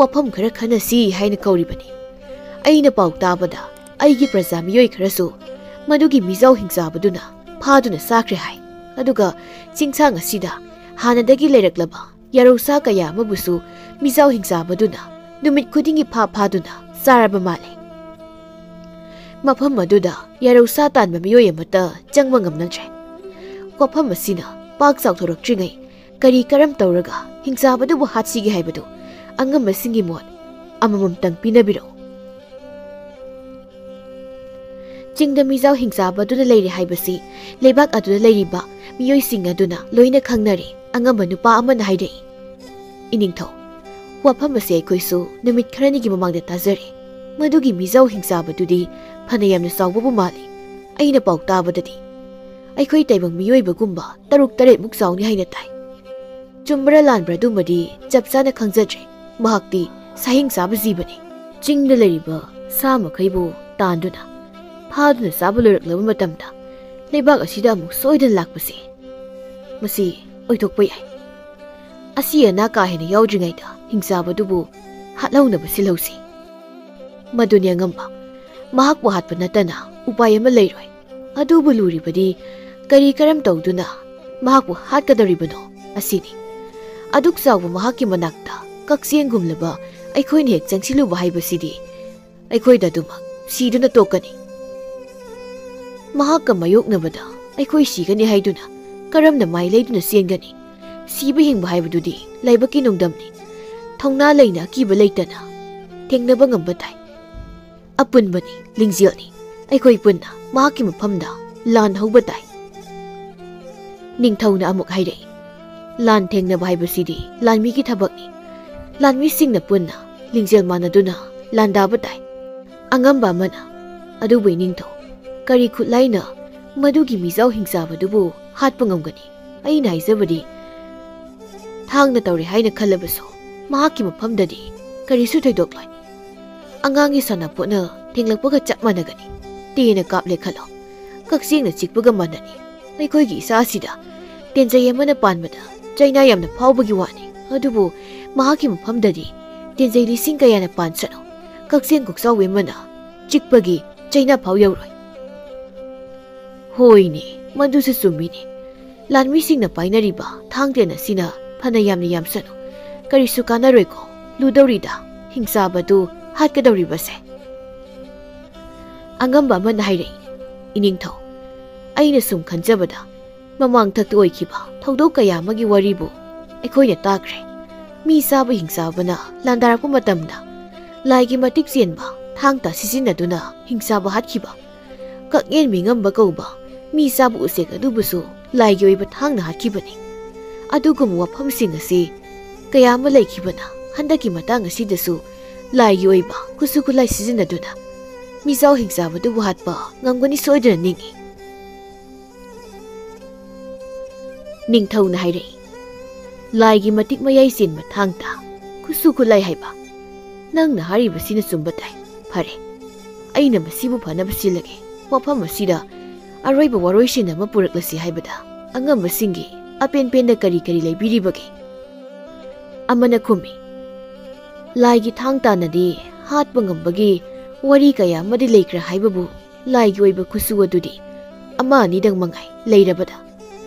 ꯋꯥꯐꯝ ꯈꯔ ꯈꯟꯅꯁꯤ ꯍꯥꯏꯅ ꯀꯧꯔꯤꯕꯅꯤ꯫ ꯑꯩꯅ ꯄꯥꯎ ꯇꯥꯕꯗ ꯑꯩꯒꯤ ꯄ꯭ꯔꯖꯥ ꯃꯤꯑꯣꯏ ꯈꯔꯁꯨ ꯃꯗꯨꯒꯤ ꯃꯤꯖꯥꯎ ꯍꯤꯡꯆꯥꯕꯗꯨꯅ ꯐꯥꯗꯨꯅ ꯆꯥꯈ꯭ꯔꯦ ꯍꯥꯏ꯫ ꯑꯗꯨꯒ ꯆꯤꯡꯁꯥꯡ ꯑꯁꯤꯗ ꯍꯥꯟꯅꯗꯒꯤ ꯂꯩꯔꯛꯂꯕ ꯌꯥꯔꯧꯁꯥ ꯀꯌꯥ ꯑꯃꯕꯨꯁꯨ ꯃꯤꯖꯥꯎ ꯍꯤꯡꯆꯥꯕꯗꯨꯅ ꯅꯨꯃꯤꯠ ꯈꯨꯗꯤꯡꯒꯤ ꯐꯥ ꯐꯥꯗꯨꯅ ꯆꯥꯔꯕ ꯃꯥꯜꯂꯦ꯫ ꯃꯐꯝ ꯑꯗꯨꯗ ꯌꯥꯔꯧꯁꯥ ꯇꯥꯟꯕ ꯃꯤꯑꯣꯏ ꯑꯃꯠꯇ ꯆꯪꯕ ꯉꯝꯅꯗ꯭ꯔꯦ꯫ ꯋꯥꯐꯝ ꯑꯁꯤꯅ ꯄꯥꯛ ꯆꯥꯎꯊꯣꯔꯛꯇ꯭ꯔꯤꯉꯩ ꯀꯔꯤ ꯀꯔꯝ ꯇꯧꯔꯒ ꯍꯤꯡꯆꯥꯕꯗꯨꯕꯨ ꯍꯥꯠꯁꯤꯒꯦ ꯍꯥꯏꯕꯗꯨ ꯑꯉꯝꯕꯁꯤꯡꯒꯤ ꯃꯣꯠ ꯑꯃꯃꯝꯇꯪ ꯄꯤꯅꯕꯤꯔꯛꯎ꯫ ꯆꯤꯡꯗ ꯃꯤꯖꯥꯎ ꯍꯤꯡꯆꯥꯕꯗꯨꯅ ꯂꯩꯔꯦ ꯍꯥꯏꯕꯁꯤ ꯂꯩꯕꯥꯛ ꯑꯗꯨꯗ ꯂꯩꯔꯤꯕ ꯃꯤꯑꯣꯏꯁꯤꯡ ꯑꯗꯨꯅ ꯂꯣꯏꯅ ꯈꯪꯅꯔꯦ, ꯑꯉꯝꯕ ꯅꯨꯄꯥ ꯑꯃꯅ ꯍꯥꯏꯔꯛꯏ꯫ ꯏꯅꯤꯡꯊꯧ, ꯋꯥꯐꯝ ꯑꯁꯤ ꯑꯩꯈꯣꯏꯁꯨ ꯅꯨꯃꯤꯠ ꯈꯔꯅꯤꯒꯤ ꯃꯃꯥꯡꯗ ꯇꯥꯖꯔꯦ꯫ ꯃꯗꯨꯒꯤ ꯃꯤꯖꯥꯎ ꯍꯤꯡꯆꯥꯕꯗꯨꯗꯤ ꯐꯅ ꯌꯥꯝꯅ ꯆꯥꯎꯕꯕꯨ ꯃꯥꯜꯂꯤ꯫ ꯑꯩꯅ ꯄꯥꯎ ꯇꯥꯕꯗꯗꯤ ꯑꯩꯈꯣꯏ ꯇꯥꯏꯕꯪ ꯃꯤꯑꯣꯏꯕꯒꯨꯝꯕ ꯇꯔꯨꯛ ꯇꯔꯦꯠꯃꯨꯛ ꯆꯥꯎꯅꯤ ꯍꯥꯏꯅ ꯇꯥꯏ꯫ ꯆꯨꯝꯕ꯭ꯔꯥ ꯂꯥꯟꯕ꯭ꯔꯥ ꯑꯗꯨꯃꯗꯤ ꯆꯞ ꯆꯥꯅ ꯈꯪꯖꯗ꯭ꯔꯦ꯫ ꯃꯍꯥꯛꯇꯤ ꯁꯥꯍꯤꯡ ꯆꯥꯕ ꯖꯤꯕꯅꯤ꯫ ꯆꯤꯡꯗ ꯂꯩꯔꯤꯕ ꯁꯥ ꯃꯈꯩꯕꯨ ꯇꯥꯟꯗꯨꯅ ꯐꯥꯗꯨꯅ ꯆꯥꯕ ꯂꯣꯏꯔꯛꯂꯕ ꯃꯇꯝꯗ ꯂꯩꯕꯥꯛ ꯑꯁꯤꯗ ꯑꯃꯨꯛ ꯁꯣꯏꯗꯅ ꯂꯥꯛꯄꯁꯤ, ꯃꯁꯤ ꯑꯣꯏꯊꯣꯛꯄ ꯌꯥꯏ꯫ ꯑꯁꯤ ꯑꯅꯥ ꯀꯥ ꯍꯦꯟꯅ ꯌꯥꯎꯗ꯭ꯔꯤꯉꯩꯗ ꯍꯤꯡꯆꯥꯕꯗꯨꯕꯨ ꯍꯥꯠꯍꯧꯅꯕ ꯁꯤꯜꯍꯧꯁꯤ꯫ ꯃꯗꯨꯅꯤ ꯑꯉꯝꯕ꯫ ꯃꯍꯥꯛꯄꯨ ꯍꯥꯠꯄ ꯅꯠꯇꯅ ꯎꯄꯥꯏ ꯑꯃ ꯂꯩꯔꯣꯏ꯫ ꯑꯗꯨꯕꯨ ꯂꯨꯔꯤꯕꯗꯤ ꯀꯔꯤ ꯀꯔꯝ ꯇꯧꯗꯨꯅ ꯃꯍꯥꯛꯄꯨ ꯍꯥꯠꯀꯗꯧꯔꯤꯕꯅꯣ ꯑꯁꯤꯅꯤ꯫ ꯑꯗꯨꯛ ꯆꯥꯎꯕ ꯃꯍꯥꯛꯀꯤ ꯃꯅꯥꯛꯇ ꯀꯛꯆꯦꯡꯒꯨꯝꯂꯕ ꯑꯩꯈꯣꯏꯅ ꯍꯦꯛ ꯆꯪꯁꯤꯜꯂꯨꯕ ꯍꯥꯏꯕꯁꯤꯗꯤ ꯑꯩꯈꯣꯏꯗ ꯑꯗꯨꯃꯛ ꯁꯤꯗꯨꯅ ꯇꯣꯛꯀꯅꯤ꯫ ꯃꯍꯥꯛꯀ ꯃꯥꯌꯣꯛꯅꯕꯗ ꯑꯩꯈꯣꯏ ꯁꯤꯒꯅꯤ ꯍꯥꯏꯗꯨꯅ ꯀꯔꯝꯅ ꯃꯥꯏ ꯂꯩꯗꯨꯅ ꯆꯦꯟꯒꯅꯤ? ꯁꯤꯕ ꯍꯤꯡꯕ ꯍꯥꯏꯕꯗꯨꯗꯤ ꯂꯥꯏꯕꯛꯀꯤ ꯅꯣꯡꯗꯝꯅꯤ꯫ ꯊꯧꯅꯥ ꯂꯩꯅ ꯑꯀꯤꯕ ꯂꯩꯇꯅ ꯊꯦꯡꯅꯕ ꯉꯝꯕ ꯇꯥꯏ꯫ ꯑꯄꯨꯟꯕꯅꯤ, ꯂꯤꯡꯖꯦꯜꯅꯤ꯫ ꯑꯩꯈꯣꯏ ꯄꯨꯟꯅ ꯃꯍꯥꯛꯀꯤ ꯃꯐꯝꯗ ꯂꯥꯟ ꯍꯧꯕ ꯇꯥꯏ꯫ ꯅꯤꯡꯊꯧꯅ ꯑꯃꯨꯛ ꯍꯥꯏꯔꯛꯏ, ꯂꯥꯟ ꯊꯦꯡꯅꯕ ꯍꯥꯏꯕꯁꯤꯗꯤ ꯂꯥꯟꯃꯤꯒꯤ ꯊꯕꯛꯅꯤ꯫ ꯂꯥꯟꯃꯤꯁꯤꯡꯅ ꯄꯨꯟꯅ ꯂꯤꯡꯖꯦꯜ ꯃꯥꯟꯅꯗꯨꯅ ꯂꯥꯟꯗꯥꯕ ꯇꯥꯏ꯫ ꯑꯉꯝꯕ ꯑꯃꯅ, ꯑꯗꯨꯕꯨ ꯏꯅꯤꯡꯊꯧ, ꯀꯔꯤ ꯈꯨꯠꯂꯥꯏꯅ ꯃꯗꯨꯒꯤ ꯃꯤꯖꯥꯎ ꯍꯤꯡꯆꯥꯕꯗꯨꯕꯨ ꯍꯥꯠꯄ ꯉꯝꯒꯅꯤ? ꯑꯩꯅ ꯍꯥꯏꯖꯕꯗꯤ, ꯊꯥꯡꯅ ꯇꯧꯔꯦ ꯍꯥꯏꯅ ꯈꯜꯂꯕꯁꯨ ꯃꯍꯥꯛꯀꯤ ꯃꯐꯝꯗꯗꯤ ꯀꯔꯤꯁꯨ ꯊꯣꯏꯗꯣꯛꯂꯣꯏ꯫ ꯑꯉꯥꯡꯒꯤ ꯁꯥꯟꯅꯄꯣꯠꯅ ꯊꯦꯡꯂꯛꯄꯒ ꯆꯞ ꯃꯥꯟꯅꯒꯅꯤ꯫ ꯇꯦꯅ ꯀꯥꯞꯂꯦ ꯈꯜꯂꯣ, ꯀꯛꯆꯦꯡꯅ ꯆꯤꯛꯄꯒ ꯃꯥꯟꯅꯅꯤ꯫ ꯑꯩꯈꯣꯏꯒꯤ ꯏꯁꯥꯁꯤꯗ ꯇꯦꯟꯖꯩ ꯑꯃꯅ ꯄꯥꯟꯕꯗ ꯆꯩꯅꯥ ꯌꯥꯝꯅ ꯐꯥꯎꯕꯒꯤ ꯋꯥꯅꯤ꯫ ꯑꯗꯨꯕꯨ ꯃꯍꯥꯛꯀꯤ ꯃꯐꯝꯗꯗꯤ ꯇꯦꯟꯖꯩ ꯂꯤꯁꯤꯡ ꯀꯌꯥꯅ ꯄꯥꯟꯁꯅꯨ, ꯀꯛꯆꯦꯡ ꯀꯣꯛꯆꯥꯎꯕꯤ ꯑꯃꯅ ꯆꯤꯛꯄꯒꯤ ꯆꯩꯅꯥ ꯐꯥꯎ ꯌꯧꯔꯣꯏ꯫ ꯍꯣꯏꯅꯦ, ꯃꯗꯨꯁꯨ ꯆꯨꯝꯃꯤꯅꯦ꯫ ꯂꯥꯟꯃꯤꯁꯤꯡꯅ ꯄꯥꯏꯅꯔꯤꯕ ꯊꯥꯡ ꯇꯦꯟ ꯑꯁꯤꯅ ꯐꯅ ꯌꯥꯝꯅ ꯌꯥꯝꯁꯅꯨ, ꯀꯔꯤꯁꯨ ꯀꯥꯟꯅꯔꯣꯏꯀꯣ ꯂꯨꯗꯧꯔꯤꯗ ꯍꯤꯡꯆꯥꯕꯗꯨ ꯍꯥꯠꯀꯗꯧꯔꯤꯕꯁꯦ꯫ ꯑꯉꯝꯕ ꯑꯃꯅ ꯍꯥꯏꯔꯛꯏ, "ꯏꯅꯤꯡꯊꯧ, ꯑꯩꯅ ꯁꯨꯝ ꯈꯟꯖꯕꯗ ꯃꯃꯥꯡꯊꯛꯇ ꯑꯣꯏꯈꯤꯕ ꯊꯧꯗꯣꯛ ꯀꯌꯥ ꯑꯃꯒꯤ ꯋꯥꯔꯤꯕꯨ ꯑꯩꯈꯣꯏꯅ ꯇꯥꯈ꯭ꯔꯦ꯫ ꯃꯤ ꯆꯥꯕ ꯍꯤꯡꯆꯥꯕꯅ ꯂꯥꯟꯗꯥꯔꯛꯄ ꯃꯇꯝꯗ ꯂꯥꯏꯒꯤ ꯃꯇꯤꯛ ꯆꯦꯟꯕ ꯊꯥꯡ ꯇꯥ ꯁꯤꯖꯤꯟꯅꯗꯨꯅ ꯍꯤꯡꯆꯥꯕ ꯍꯥꯠꯈꯤꯕ, ꯀꯛꯉꯦꯟ ꯃꯤꯉꯝꯕ ꯀꯧꯕ ꯃꯤ ꯆꯥꯕ ꯎꯆꯦꯛ ꯑꯗꯨꯕꯨꯁꯨ ꯂꯥꯏꯒꯤ ꯑꯣꯏꯕ ꯊꯥꯡꯅ ꯍꯥꯠꯈꯤꯕꯅꯤ꯫ ꯑꯗꯨꯒꯨꯝꯕ ꯋꯥꯐꯝꯁꯤꯡ ꯑꯁꯤ ꯀꯌꯥ ꯑꯃ ꯂꯩꯈꯤꯕꯅ ꯍꯟꯗꯛꯀꯤ ꯃꯇꯥꯡ ꯑꯁꯤꯗꯁꯨ ꯂꯥꯏꯒꯤ ꯑꯣꯏꯕ ꯈꯨꯠꯁꯨ ꯈꯨꯠꯂꯥꯏ ꯁꯤꯖꯤꯟꯅꯗꯨꯅ ꯃꯤꯖꯥꯎ ꯍꯤꯡꯆꯥꯕꯗꯨꯕꯨ ꯍꯥꯠꯄ ꯉꯝꯒꯅꯤ ꯁꯣꯏꯗꯅ ꯅꯤꯡꯏ꯫" ꯅꯤꯡꯊꯧꯅ ꯍꯥꯏꯔꯛꯏ, "ꯂꯥꯏꯒꯤ ꯃꯇꯤꯛ ꯃꯌꯥꯏ ꯆꯦꯟꯕ ꯊꯥꯡ ꯇꯥ ꯈꯨꯠꯁꯨ ꯈꯨꯠꯂꯥꯏ ꯍꯥꯏꯕ꯫ ꯅꯪꯅ ꯍꯥꯏꯔꯤꯕꯁꯤꯅ ꯆꯨꯝꯕ ꯇꯥꯏ꯫ ꯐꯔꯦ, ꯑꯩꯅ ꯃꯁꯤꯕꯨ ꯐꯅꯕ ꯁꯤꯜꯂꯒꯦ꯫ ꯋꯥꯐꯝ ꯑꯁꯤꯗ ꯑꯔꯣꯏꯕ ꯋꯥꯔꯣꯏꯁꯤꯟ ꯑꯃ ꯄꯨꯔꯛꯂꯁꯤ ꯍꯥꯏꯕꯗ ꯑꯉꯝꯕꯁꯤꯡꯒꯤ ꯑꯄꯦꯟ ꯄꯦꯟꯗ ꯀꯔꯤ ꯀꯔꯤ ꯂꯩꯕꯤꯔꯤꯕꯒꯦ?" ꯑꯃꯅ ꯈꯨꯝꯃꯤ, "ꯂꯥꯏꯒꯤ ꯊꯥꯡ ꯇꯥꯅꯗꯤ ꯍꯥꯠꯄ ꯉꯝꯕꯒꯤ ꯋꯥꯔꯤ ꯀꯌꯥ ꯑꯃꯗꯤ ꯂꯩꯈ꯭ꯔꯦ ꯍꯥꯏꯕꯕꯨ ꯂꯥꯏꯒꯤ ꯑꯣꯏꯕ ꯈꯨꯠꯁꯨ ꯑꯗꯨꯗꯤ ꯑꯃ ꯑꯅꯤꯗꯪ ꯃꯉꯥꯏ ꯂꯩꯔꯕꯗ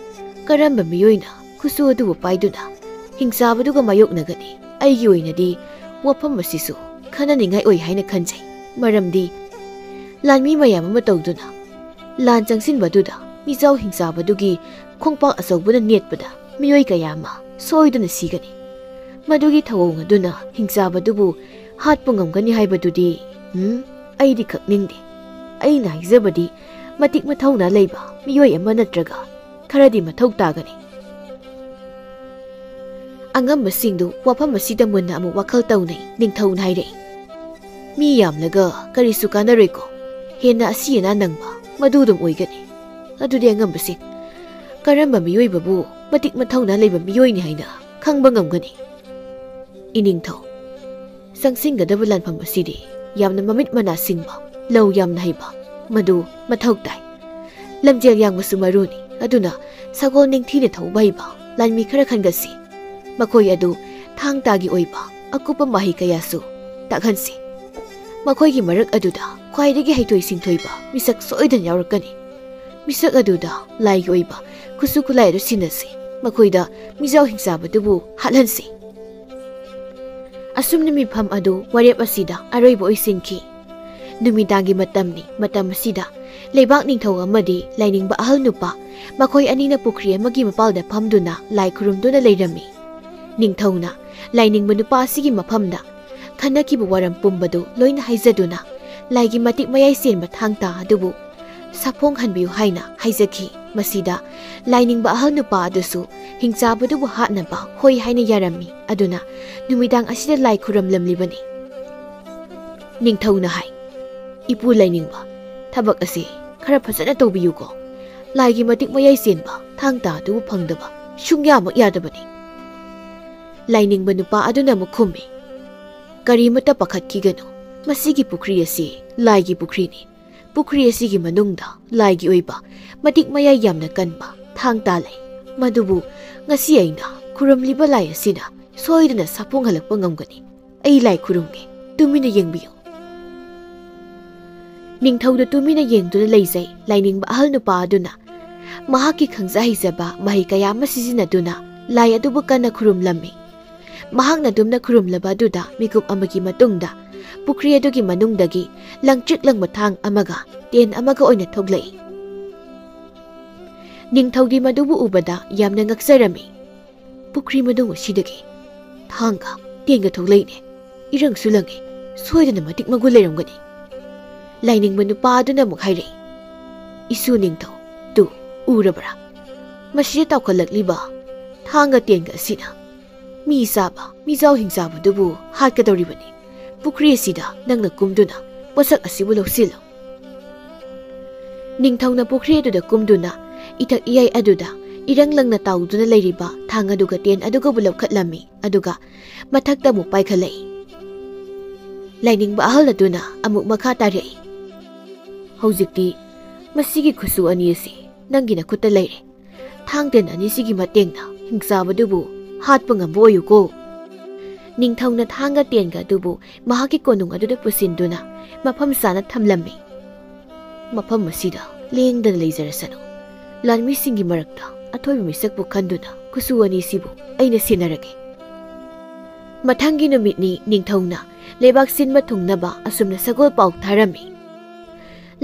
ꯀꯔꯝꯕ ꯃꯤꯑꯣꯏꯅ ꯈꯨꯠꯁꯨ ꯑꯗꯨꯕꯨ ꯄꯥꯏꯗꯨꯅ ꯍꯤꯡꯆꯥꯕꯗꯨꯒ ꯃꯥꯌꯣꯛꯅꯒꯅꯤ? ꯑꯩꯒꯤ ꯑꯣꯏꯅꯗꯤ ꯋꯥꯐꯝ ꯑꯁꯤꯁꯨ ꯈꯟꯅꯅꯤꯡꯉꯥꯏ ꯑꯣꯏ ꯍꯥꯏꯅ ꯈꯟꯖꯩ꯫ ꯃꯔꯝꯗꯤ ꯂꯥꯟꯃꯤ ꯃꯌꯥꯝ ꯑꯃ ꯇꯧꯗꯨꯅ ꯂꯥꯟ ꯆꯪꯁꯤꯟꯕꯗꯨꯗ ꯃꯤꯖꯥꯎ ꯍꯤꯡꯆꯥꯕꯗꯨꯒꯤ ꯈꯣꯡꯄꯥꯛ ꯑꯆꯧꯕꯅ ꯅꯦꯠꯄꯗ ꯃꯤꯑꯣꯏ ꯀꯌꯥ ꯑꯃ ꯁꯣꯏꯗꯅ ꯁꯤꯒꯅꯤ꯫ ꯃꯗꯨꯒꯤ ꯊꯧꯑꯣꯡ ꯑꯗꯨꯅ ꯍꯤꯡꯆꯥꯕꯗꯨꯕꯨ ꯍꯥꯠꯄ ꯉꯝꯒꯅꯤ ꯍꯥꯏꯕꯗꯨꯗꯤ, ꯎꯝ, ꯑꯩꯗꯤ ꯈꯛꯅꯤꯡꯗꯦ꯫ ꯑꯩꯅ ꯍꯥꯏꯖꯕꯗꯤ ꯃꯇꯤꯛ ꯃꯊꯧꯅꯥ ꯂꯩꯕ ꯃꯤꯑꯣꯏ ꯑꯃ ꯅꯠꯇ꯭ꯔꯒ ꯈꯔꯗꯤ ꯃꯊꯧ ꯇꯥꯒꯅꯤ꯫" ꯑꯉꯝꯕꯁꯤꯡꯗꯨ ꯋꯥꯐꯝ ꯑꯁꯤꯗ ꯃꯨꯟꯅ ꯑꯃꯨꯛ ꯋꯥꯈꯜ ꯇꯧꯅꯩ꯫ ꯅꯤꯡꯊꯧꯅ ꯍꯥꯏꯔꯛꯏ, "ꯃꯤ ꯌꯥꯝꯂꯒ ꯀꯔꯤꯁꯨ ꯀꯥꯟꯅꯔꯣꯏꯀꯣ꯫ ꯍꯦꯟꯅ ꯑꯁꯤ ꯑꯅꯥ ꯅꯪꯕ ꯃꯗꯨ ꯑꯗꯨꯝ ꯑꯣꯏꯒꯅꯤ꯫ ꯑꯗꯨꯗꯤ ꯑꯉꯝꯕꯁꯤꯡ, ꯀꯔꯝꯕ ꯃꯤꯑꯣꯏꯕꯕꯨ ꯃꯇꯤꯛ ꯃꯊꯧꯅꯥ ꯂꯩꯕ ꯃꯤꯑꯣꯏꯅꯤ ꯍꯥꯏꯅ ꯈꯪꯕ ꯉꯝꯒꯅꯤ?" ꯏꯅꯤꯡꯊꯧ, ꯆꯪꯁꯤꯟꯒꯗꯕ ꯂꯥꯟꯐꯝ ꯑꯁꯤꯗꯤ ꯌꯥꯝꯅ ꯃꯃꯤꯠ ꯃꯅꯥ ꯁꯤꯡꯕ, ꯂꯧ ꯌꯥꯝꯅ ꯍꯩꯕ, ꯃꯗꯨ ꯃꯊꯧ ꯇꯥꯏ꯫ ꯂꯝꯖꯦꯜ ꯌꯥꯡꯕꯁꯨ ꯃꯔꯨꯅꯤ꯫ ꯑꯗꯨꯅ ꯁꯒꯣꯜ ꯅꯤꯡꯊꯤꯅ ꯊꯧꯕ ꯍꯩꯕ ꯂꯥꯟꯃꯤ ꯈꯔ ꯈꯟꯒꯠꯁꯤ꯫ ꯃꯈꯣꯏ ꯑꯗꯨ ꯊꯥꯡ ꯇꯥꯒꯤ ꯑꯣꯏꯕ ꯑꯀꯨꯞꯄ ꯃꯍꯩ ꯀꯌꯥꯁꯨ ꯇꯥꯛꯍꯟꯁꯤ꯫ ꯃꯈꯣꯏꯒꯤ ꯃꯔꯛ ꯑꯗꯨꯗ ꯈ꯭ꯋꯥꯏꯗꯒꯤ ꯍꯩꯊꯣꯏ ꯁꯤꯡꯊꯣꯏꯕ ꯃꯤꯁꯛ ꯁꯣꯏꯗꯅ ꯌꯥꯎꯔꯛꯀꯅꯤ꯫ ꯃꯤꯁꯛ ꯑꯗꯨꯗ ꯂꯥꯏꯒꯤ ꯑꯣꯏꯕ ꯈꯨꯠꯁꯨ ꯈꯨꯠꯂꯥꯏ ꯑꯗꯨ ꯁꯤꯟꯅꯁꯤ꯫ ꯃꯈꯣꯏꯗ ꯃꯤꯖꯥꯎ ꯍꯤꯡꯆꯥꯕꯗꯨꯕꯨ ꯍꯥꯠꯍꯟꯁꯤ꯫ ꯑꯁꯨꯝꯅ ꯃꯤꯐꯝ ꯑꯗꯨ ꯋꯥꯔꯦꯞ ꯑꯁꯤꯗ ꯑꯔꯣꯏꯕ ꯑꯣꯏꯁꯤꯟꯈꯤ꯫ ꯅꯨꯃꯤꯗꯥꯡꯒꯤ ꯃꯇꯝꯅꯤ꯫ ꯃꯇꯝ ꯑꯁꯤꯗ ꯂꯩꯕꯥꯛ ꯅꯤꯡꯊꯧ ꯑꯃꯗꯤ ꯂꯥꯏꯅꯤꯡꯕ ꯑꯍꯜ ꯅꯨꯄꯥ ꯃꯈꯣꯏ ꯑꯅꯤꯅ ꯄꯨꯈ꯭ꯔꯤ ꯑꯃꯒꯤ ꯃꯄꯥꯜꯗ ꯐꯝꯗꯨꯅ ꯂꯥꯏ ꯈꯨꯔꯨꯝꯗꯨꯅ ꯂꯩꯔꯝꯃꯤ꯫ ꯅꯤꯡꯊꯧꯅ ꯂꯥꯏꯅꯤꯡꯕ ꯅꯨꯄꯥ ꯑꯁꯤꯒꯤ ꯃꯐꯝꯗ ꯈꯟꯅꯈꯤꯕ ꯋꯥꯔꯝ ꯄꯨꯝꯕꯗꯨ ꯂꯣꯏꯅ ꯍꯥꯏꯖꯗꯨꯅ ꯂꯥꯏꯒꯤ ꯃꯇꯤꯛ ꯃꯌꯥꯏ ꯆꯦꯟꯕ ꯊꯥꯡ ꯇꯥ ꯑꯗꯨꯕꯨ ꯁꯥꯐꯣꯡꯍꯟꯕꯤꯌꯨ ꯍꯥꯏꯅ ꯍꯥꯏꯖꯈꯤ꯫ ꯃꯁꯤꯗ ꯂꯥꯏꯅꯤꯡꯕ ꯑꯍꯜ ꯅꯨꯄꯥ ꯑꯗꯨꯁꯨ ꯍꯤꯡꯆꯥꯕꯗꯨꯕꯨ ꯍꯥꯠꯅꯕ ꯍꯣꯏ ꯍꯥꯏꯅ ꯌꯥꯔꯝꯃꯤ꯫ ꯑꯗꯨꯅ ꯅꯨꯃꯤꯗꯥꯡ ꯑꯁꯤꯗ ꯂꯥꯏ ꯈꯨꯔꯝꯂꯝꯂꯤꯕꯅꯤ꯫ ꯅꯤꯡꯊꯧꯅ ꯍꯥꯏ, "ꯏꯄꯨ ꯂꯥꯏꯅꯤꯡꯕ, ꯊꯕꯛ ꯑꯁꯤ ꯈꯔ ꯐꯖꯅ ꯇꯧꯕꯤꯌꯨꯀꯣ꯫ ꯂꯥꯏꯒꯤ ꯃꯇꯤꯛ ꯃꯌꯥꯏ ꯆꯦꯟꯕ ꯊꯥꯡ ꯇꯥ ꯑꯗꯨꯕꯨ ꯐꯪꯗꯕ ꯁꯨꯡꯌꯥꯃꯛ ꯌꯥꯗꯕꯅꯤ꯫" ꯂꯥꯏꯅꯤꯡꯕ ꯅꯨꯄꯥ ꯑꯗꯨꯅ ꯑꯃꯨꯛ ꯈꯨꯝꯃꯤ, "ꯀꯔꯤꯃꯠꯇ ꯄꯥꯈꯠꯈꯤꯒꯅꯨ꯫ ꯃꯁꯤꯒꯤ ꯄꯨꯈ꯭ꯔꯤ ꯑꯁꯤ ꯂꯥꯏꯒꯤ ꯄꯨꯈ꯭ꯔꯤꯅꯤ꯫ ꯄꯨꯈ꯭ꯔꯤ ꯑꯁꯤꯒꯤ ꯃꯅꯨꯡꯗ ꯂꯥꯏꯒꯤ ꯑꯣꯏꯕ ꯃꯇꯤꯛ ꯃꯌꯥꯏ ꯌꯥꯝꯅ ꯀꯟꯕ ꯊꯥꯡ ꯇꯥ ꯂꯩ꯫ ꯃꯗꯨꯕꯨ ꯉꯁꯤ ꯑꯩꯅ ꯈꯨꯔꯨꯝꯂꯤꯕ ꯂꯥꯏ ꯑꯁꯤꯅ ꯁꯣꯏꯗꯅ ꯁꯥꯐꯣꯡꯍꯜꯂꯛꯄ ꯉꯝꯒꯅꯤ꯫ ꯑꯩ ꯂꯥꯏ ꯈꯨꯔꯨꯝꯒꯦ꯫ ꯇꯨꯃꯤꯟꯅ ꯌꯦꯡꯕꯤꯌꯨ꯫" ꯅꯤꯡꯊꯧꯗ ꯇꯨꯃꯤꯟꯅ ꯌꯦꯡꯗꯨꯅ ꯂꯩꯖꯩ ꯂꯥꯏꯅꯤꯡꯕ ꯑꯍꯜ ꯅꯨꯄꯥ ꯑꯗꯨꯅ꯫ ꯃꯍꯥꯛꯀꯤ ꯈꯪꯖ ꯍꯩꯖꯕ ꯃꯍꯩ ꯀꯌꯥ ꯑꯃ ꯁꯤꯖꯤꯟꯅꯗꯨꯅ ꯂꯥꯏ ꯑꯗꯨꯕꯨ ꯀꯟꯅ ꯈꯨꯔꯨꯝꯂꯝꯃꯤ꯫ ꯃꯍꯥꯛꯅ ꯑꯗꯨꯝꯅ ꯈꯨꯔꯨꯝꯂꯕ ꯑꯗꯨꯗ ꯃꯤꯀꯨꯞ ꯑꯃꯒꯤ ꯃꯇꯨꯡꯗ ꯄꯨꯈ꯭ꯔꯤ ꯑꯗꯨꯒꯤ ꯃꯅꯨꯡꯗꯒꯤ ꯂꯪꯇ꯭ꯔꯤꯛ ꯂꯪꯕ ꯊꯥꯡ ꯑꯃꯒ ꯇꯦꯟ ꯑꯃꯒ ꯑꯣꯏꯅ ꯊꯣꯛꯂꯛꯏ꯫ ꯅꯤꯡꯊꯧꯗꯤ ꯃꯗꯨꯕꯨ ꯎꯕꯗ ꯌꯥꯝꯅ ꯉꯛꯆꯔꯝꯃꯤ꯫ "ꯄꯨꯈ꯭ꯔꯤ ꯃꯅꯨꯡ ꯑꯁꯤꯗꯒꯤ ꯊꯥꯡꯒ ꯇꯦꯟꯒ ꯊꯣꯛꯂꯛꯏꯅꯦ꯫ ꯏꯔꯪꯁꯨ ꯂꯪꯉꯤ꯫ ꯁꯣꯏꯗꯅ ꯃꯇꯤꯛ ꯃꯒꯨꯟ ꯂꯩꯔꯝꯒꯅꯤ꯫" ꯂꯥꯏꯅꯤꯡꯕ ꯅꯨꯄꯥ ꯑꯗꯨꯅ ꯑꯃꯨꯛ ꯍꯥꯏꯔꯛꯏ, "ꯏꯁꯨ ꯅꯤꯡꯊꯧ, ꯇꯨ, ꯎꯔꯕ꯭ꯔꯥ? ꯃꯁꯤꯗ ꯇꯥꯎꯈꯠꯂꯛꯂꯤꯕ ꯊꯥꯡꯒ ꯇꯦꯟꯒ ꯑꯁꯤꯅ ꯃꯤ ꯆꯥꯕ, ꯃꯤꯖꯥꯎ ꯍꯤꯡꯆꯥꯕꯗꯨꯕꯨ ꯍꯥꯠꯀꯗꯧꯔꯤꯕꯅꯤ꯫ ꯄꯨꯈ꯭ꯔꯤ ꯑꯁꯤꯗ ꯅꯪꯅ ꯀꯨꯝꯗꯨꯅ ꯄꯣꯠꯁꯛ ꯑꯁꯤꯕꯨ ꯂꯧꯁꯤꯜꯂꯨ꯫" ꯅꯤꯡꯊꯧꯅ ꯄꯨꯈ꯭ꯔꯤ ꯑꯗꯨꯗ ꯀꯨꯝꯗꯨꯅ ꯏꯊꯛ ꯏꯌꯥꯏ ꯑꯗꯨꯗ ꯏꯔꯪ ꯂꯪꯅ ꯇꯥꯎꯗꯨꯅ ꯂꯩꯔꯤꯕ ꯊꯥꯡ ꯑꯗꯨꯒ ꯇꯦꯟ ꯑꯗꯨꯒꯕꯨ ꯂꯧꯈꯠꯂꯝꯃꯤ꯫ ꯑꯗꯨꯒ ꯃꯊꯛꯇ ꯑꯃꯨꯛ ꯄꯥꯏꯈꯠꯂꯛꯏ꯫ ꯂꯥꯏꯅꯤꯡꯕ ꯑꯍꯜ ꯑꯗꯨꯅ ꯑꯃꯨꯛ ꯃꯈꯥ ꯇꯥꯔꯛꯏ, "ꯍꯧꯖꯤꯛꯇꯤ ꯃꯁꯤꯒꯤ ꯈꯨꯠꯁꯨ ꯑꯅꯤ ꯑꯁꯤ ꯅꯪꯒꯤ ꯅꯈꯨꯠꯇ ꯂꯩꯔꯦ꯫ ꯊꯥꯡ ꯇꯦꯟ ꯑꯅꯤꯁꯤꯒꯤ ꯃꯇꯦꯡꯅ ꯍꯤꯡꯆꯥꯕꯗꯨꯕꯨ ꯍꯥꯠꯄ ꯉꯝꯕ ꯑꯣꯏꯌꯨꯀꯣ꯫ ꯅꯤꯡꯊꯧꯅ ꯊꯥꯡꯒ ꯇꯦꯟꯒ ꯑꯗꯨꯕꯨ ꯃꯍꯥꯛꯀꯤ ꯀꯣꯅꯨꯡ ꯑꯗꯨꯗ ꯄꯨꯁꯤꯟꯗꯨꯅ ꯃꯐꯝ ꯆꯥꯅ ꯊꯝꯂꯝꯃꯤ꯫ ꯃꯐꯝ ꯑꯁꯤꯗ ꯂꯦꯡꯗꯅ ꯂꯩꯖꯔꯁꯅꯨ꯫ ꯂꯥꯟꯃꯤꯁꯤꯡꯒꯤ ꯃꯔꯛꯇ ꯑꯊꯣꯏꯕ ꯃꯤꯁꯛꯄꯨ ꯈꯟꯗꯨꯅ ꯈꯨꯠꯁꯨ ꯑꯅꯤꯁꯤꯕꯨ ꯑꯩꯅ ꯁꯦꯟꯅꯔꯒꯦ꯫ ꯃꯊꯪꯒꯤ ꯅꯨꯃꯤꯠꯅꯤ ꯅꯤꯡꯊꯧꯅ ꯂꯩꯕꯥꯛ ꯁꯤꯟꯕ ꯊꯨꯡꯅꯕ ꯑꯁꯨꯝꯅ ꯁꯒꯣꯜ ꯄꯥꯎ ꯊꯥꯔꯝꯃꯤ꯫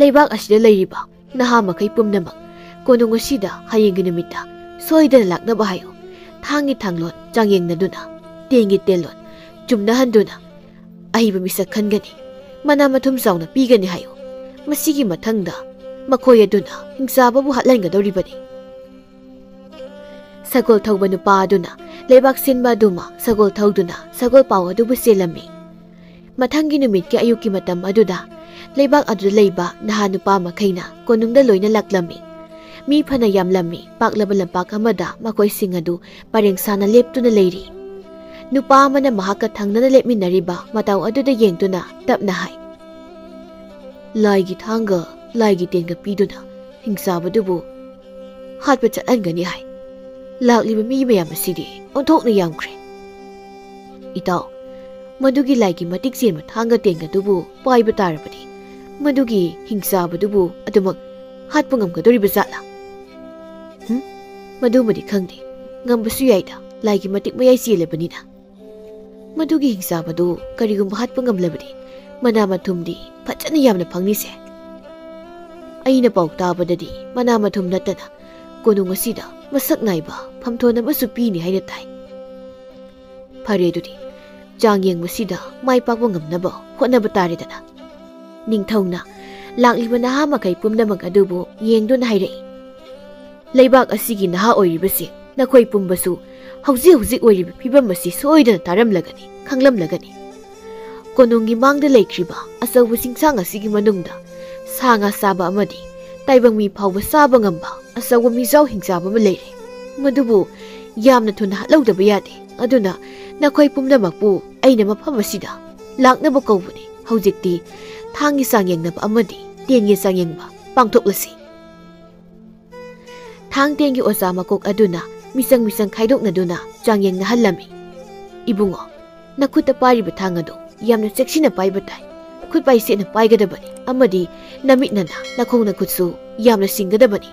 ꯂꯩꯕꯥꯛ ꯑꯁꯤꯗ ꯂꯩꯔꯤꯕ ꯅꯍꯥ ꯃꯈꯩ ꯄꯨꯝꯅꯃꯛ ꯀꯣꯅꯨꯡ ꯑꯁꯤꯗ ꯍꯌꯦꯡꯒꯤ ꯅꯨꯃꯤꯠꯇ ꯁꯣꯏꯗꯅ ꯂꯥꯛꯅꯕ ꯍꯥꯏꯌꯨ꯫ ꯊꯥꯡꯒꯤ ꯊꯥꯡꯂꯣꯟ ꯆꯥꯡꯌꯦꯡꯅꯗꯨꯅ, ꯇꯦꯟꯒꯤ ꯇꯦꯟꯂꯣꯟ ꯆꯨꯝꯅꯍꯟꯗꯨꯅ ꯑꯍꯩꯕ ꯃꯤꯁꯛ ꯈꯟꯒꯅꯤ꯫ ꯃꯅꯥ ꯃꯊꯨꯝ ꯆꯥꯎꯅ ꯄꯤꯒꯅꯤ ꯍꯥꯏꯌꯨ꯫ ꯃꯁꯤꯒꯤ ꯃꯊꯪꯗ ꯃꯈꯣꯏ ꯑꯗꯨꯅ ꯍꯤꯡꯆꯥꯕꯕꯨ ꯍꯥꯠꯍꯟꯒꯗꯧꯔꯤꯕꯅꯤ꯫ ꯁꯒꯣꯜ ꯊꯧꯕ ꯅꯨꯄꯥ ꯑꯗꯨꯅ ꯂꯩꯕꯥꯛ ꯁꯤꯟꯕ ꯑꯗꯨꯃꯛ ꯁꯒꯣꯜ ꯊꯧꯗꯨꯅ ꯁꯒꯣꯜ ꯄꯥꯎ ꯑꯗꯨꯕꯨ ꯆꯦꯜꯂꯝꯃꯤ꯫ ꯃꯊꯪꯒꯤ ꯅꯨꯃꯤꯠꯀꯤ ꯑꯌꯨꯛꯀꯤ ꯃꯇꯝ ꯑꯗꯨꯗ ꯂꯩꯕꯥꯛ ꯑꯗꯨꯗ ꯂꯩꯕ ꯅꯍꯥ ꯅꯨꯄꯥ ꯃꯈꯩꯅ ꯀꯣꯅꯨꯡꯗ ꯂꯣꯏꯅ ꯂꯥꯛꯂꯝꯃꯤ꯫ ꯃꯤ ꯐꯅ ꯌꯥꯝꯂꯝꯃꯤ꯫ ꯄꯥꯛꯂꯕ ꯂꯝꯄꯥꯛ ꯑꯃꯗ ꯃꯈꯣꯏꯁꯤꯡ ꯑꯗꯨ ꯄꯔꯦꯡ ꯁꯥꯅ ꯂꯦꯞꯇꯨꯅ ꯂꯩꯔꯤ꯫ ꯅꯨꯄꯥ ꯑꯃꯅ ꯃꯍꯥꯛꯀ ꯊꯪꯅꯅ ꯂꯦꯞꯃꯤꯟꯅꯔꯤꯕ ꯃꯇꯧ ꯑꯗꯨꯗ ꯌꯦꯡꯗꯨꯅ ꯇꯞꯅ ꯍꯥꯏ, "ꯂꯥꯏꯒꯤ ꯊꯥꯡꯒ, ꯂꯥꯏꯒꯤ ꯇꯦꯟꯒ ꯄꯤꯗꯨꯅ ꯍꯤꯡꯆꯥꯕꯗꯨꯕꯨ ꯍꯥꯠꯄ ꯆꯠꯍꯟꯒꯅꯤ ꯍꯥꯏ꯫ ꯂꯥꯛꯂꯤꯕ ꯃꯤ ꯃꯌꯥꯝ ꯑꯁꯤꯗꯤ ꯑꯣꯟꯊꯣꯛꯅ ꯌꯥꯝꯈ꯭ꯔꯦ꯫ ꯏꯇꯥꯎ, ꯃꯗꯨꯒꯤ ꯂꯥꯏꯒꯤ ꯃꯇꯤꯛ ꯆꯦꯟꯕ ꯊꯥꯡꯒ ꯇꯦꯟꯒꯗꯨꯕꯨ ꯄꯥꯏꯕ ꯇꯥꯔꯕꯗꯤ, ꯃꯗꯨꯒꯤ ꯍꯤꯡꯆꯥꯕꯗꯨꯕꯨ ꯑꯗꯨꯃꯛ ꯍꯥꯠꯄ ꯉꯝꯒꯗꯧꯔꯤꯕ ꯖꯥꯠꯂꯥ? ꯍꯨꯝ? ꯃꯗꯨꯃꯗꯤ ꯈꯪꯗꯦ꯫ ꯉꯝꯕꯁꯨ ꯌꯥꯏꯗ, ꯂꯥꯏꯒꯤ ꯃꯇꯤꯛ ꯃꯌꯥꯏ ꯆꯦꯜꯂꯕꯅꯤꯅ꯫ ꯃꯗꯨꯒꯤ ꯍꯤꯡꯆꯥꯕꯗꯨ ꯀꯔꯤꯒꯨꯝꯕ ꯍꯥꯠꯄ ꯉꯝꯂꯕꯗꯤ, ꯃꯅꯥ ꯃꯊꯨꯝꯗꯤ ꯐꯖꯅ ꯌꯥꯝꯅ ꯐꯪꯅꯤꯁꯦ꯫ ꯑꯩꯅ ꯄꯥꯎ ꯇꯥꯕꯗꯗꯤ ꯃꯅꯥ ꯃꯊꯨꯝ ꯅꯠꯇꯅ ꯀꯣꯅꯨꯡ ꯑꯁꯤꯗ ꯃꯁꯛ ꯅꯥꯏꯕ ꯐꯝꯊꯣꯟ ꯑꯃꯁꯨ ꯄꯤꯅꯤ ꯍꯥꯏꯅ ꯇꯥꯏ꯫ ꯐꯔꯦ ꯑꯗꯨꯗꯤ, ꯆꯥꯡ ꯌꯦꯡꯕꯁꯤꯗ ꯃꯥꯏ ꯄꯥꯛꯄ ꯉꯝꯅꯕ ꯍꯣꯠꯅꯕ ꯇꯥꯔꯦꯗꯅ꯫" ꯅꯤꯡꯊꯧꯅ ꯂꯥꯛꯂꯤꯕ ꯅꯍꯥ ꯃꯈꯩ ꯄꯨꯝꯅꯃꯛ ꯑꯗꯨꯕꯨ ꯌꯦꯡꯗꯨꯅ ꯍꯥꯏꯔꯛꯏ, "ꯂꯩꯕꯥꯛ ꯑꯁꯤꯒꯤ ꯅꯍꯥ ꯑꯣꯏꯔꯤꯕꯁꯤꯡ, ꯅꯈꯣꯏ ꯄꯨꯝꯕꯁꯨ ꯍꯧꯖꯤꯛ ꯍꯧꯖꯤꯛ ꯑꯣꯏꯔꯤꯕ ꯐꯤꯕꯝ ꯑꯁꯤ ꯁꯣꯏꯗꯅ ꯇꯥꯔꯝꯂꯒꯅꯤ, ꯈꯪꯂꯝꯂꯒꯅꯤ꯫ ꯀꯣꯅꯨꯡꯒꯤ ꯃꯥꯡꯗ ꯂꯩꯈ꯭ꯔꯤꯕ ꯑꯆꯧꯕ ꯆꯤꯡꯁꯥꯡ ꯑꯁꯤꯒꯤ ꯃꯅꯨꯡꯗ ꯁꯥ ꯉꯥ ꯆꯥꯕ ꯑꯃꯗꯤ ꯇꯥꯏꯕꯪ ꯃꯤ ꯐꯥꯎꯕ ꯆꯥꯕ ꯉꯝꯕ ꯑꯆꯧꯕ ꯃꯤꯖꯥꯎ ꯍꯤꯡꯆꯥꯕ ꯑꯃ ꯂꯩꯔꯦ꯫ ꯃꯗꯨꯕꯨ ꯌꯥꯝꯅ ꯊꯨꯅ ꯍꯥꯠꯍꯧꯗꯕ ꯌꯥꯗꯦ꯫ ꯑꯗꯨꯅ ꯅꯈꯣꯏ ꯄꯨꯝꯅꯃꯛꯄꯨ ꯑꯩꯅ ꯃꯐꯝ ꯑꯁꯤꯗ ꯂꯥꯛꯅꯕ ꯀꯧꯕꯅꯤ꯫ ꯍꯧꯖꯤꯛꯇꯤ ꯊꯥꯡꯒꯤ ꯆꯥꯡꯌꯦꯡꯅꯕ ꯑꯃꯗꯤ ꯇꯦꯟꯒꯤ ꯆꯥꯡꯌꯦꯡꯕ ꯄꯥꯡꯊꯣꯛꯂꯁꯤ꯫" ꯊꯥꯡ ꯇꯦꯟꯒꯤ ꯑꯣꯖꯥ ꯃꯀꯣꯛ ꯑꯗꯨꯅ ꯃꯤꯆꯪ ꯃꯤꯆꯪ ꯈꯥꯏꯗꯣꯛꯅꯗꯨꯅ ꯆꯥꯡꯌꯦꯡꯅꯍꯜꯂꯝꯃꯤ꯫ "ꯏꯕꯨꯡꯉꯣ, ꯅꯈꯨꯠꯇ ꯄꯥꯏꯔꯤꯕ ꯊꯥꯡ ꯑꯗꯨ ꯌꯥꯝꯅ ꯆꯦꯛꯁꯤꯟꯅ ꯄꯥꯏꯕ ꯇꯥꯏ꯫ ꯈꯨꯠ ꯄꯥꯏꯁꯦꯠꯅ ꯄꯥꯏꯒꯗꯕꯅꯤ ꯑꯃꯗꯤ ꯅꯃꯤꯠꯅꯅ ꯅꯈꯣꯡ ꯅꯈꯨꯠꯁꯨ ꯌꯥꯝꯅ ꯁꯤꯡꯒꯗꯕꯅꯤ꯫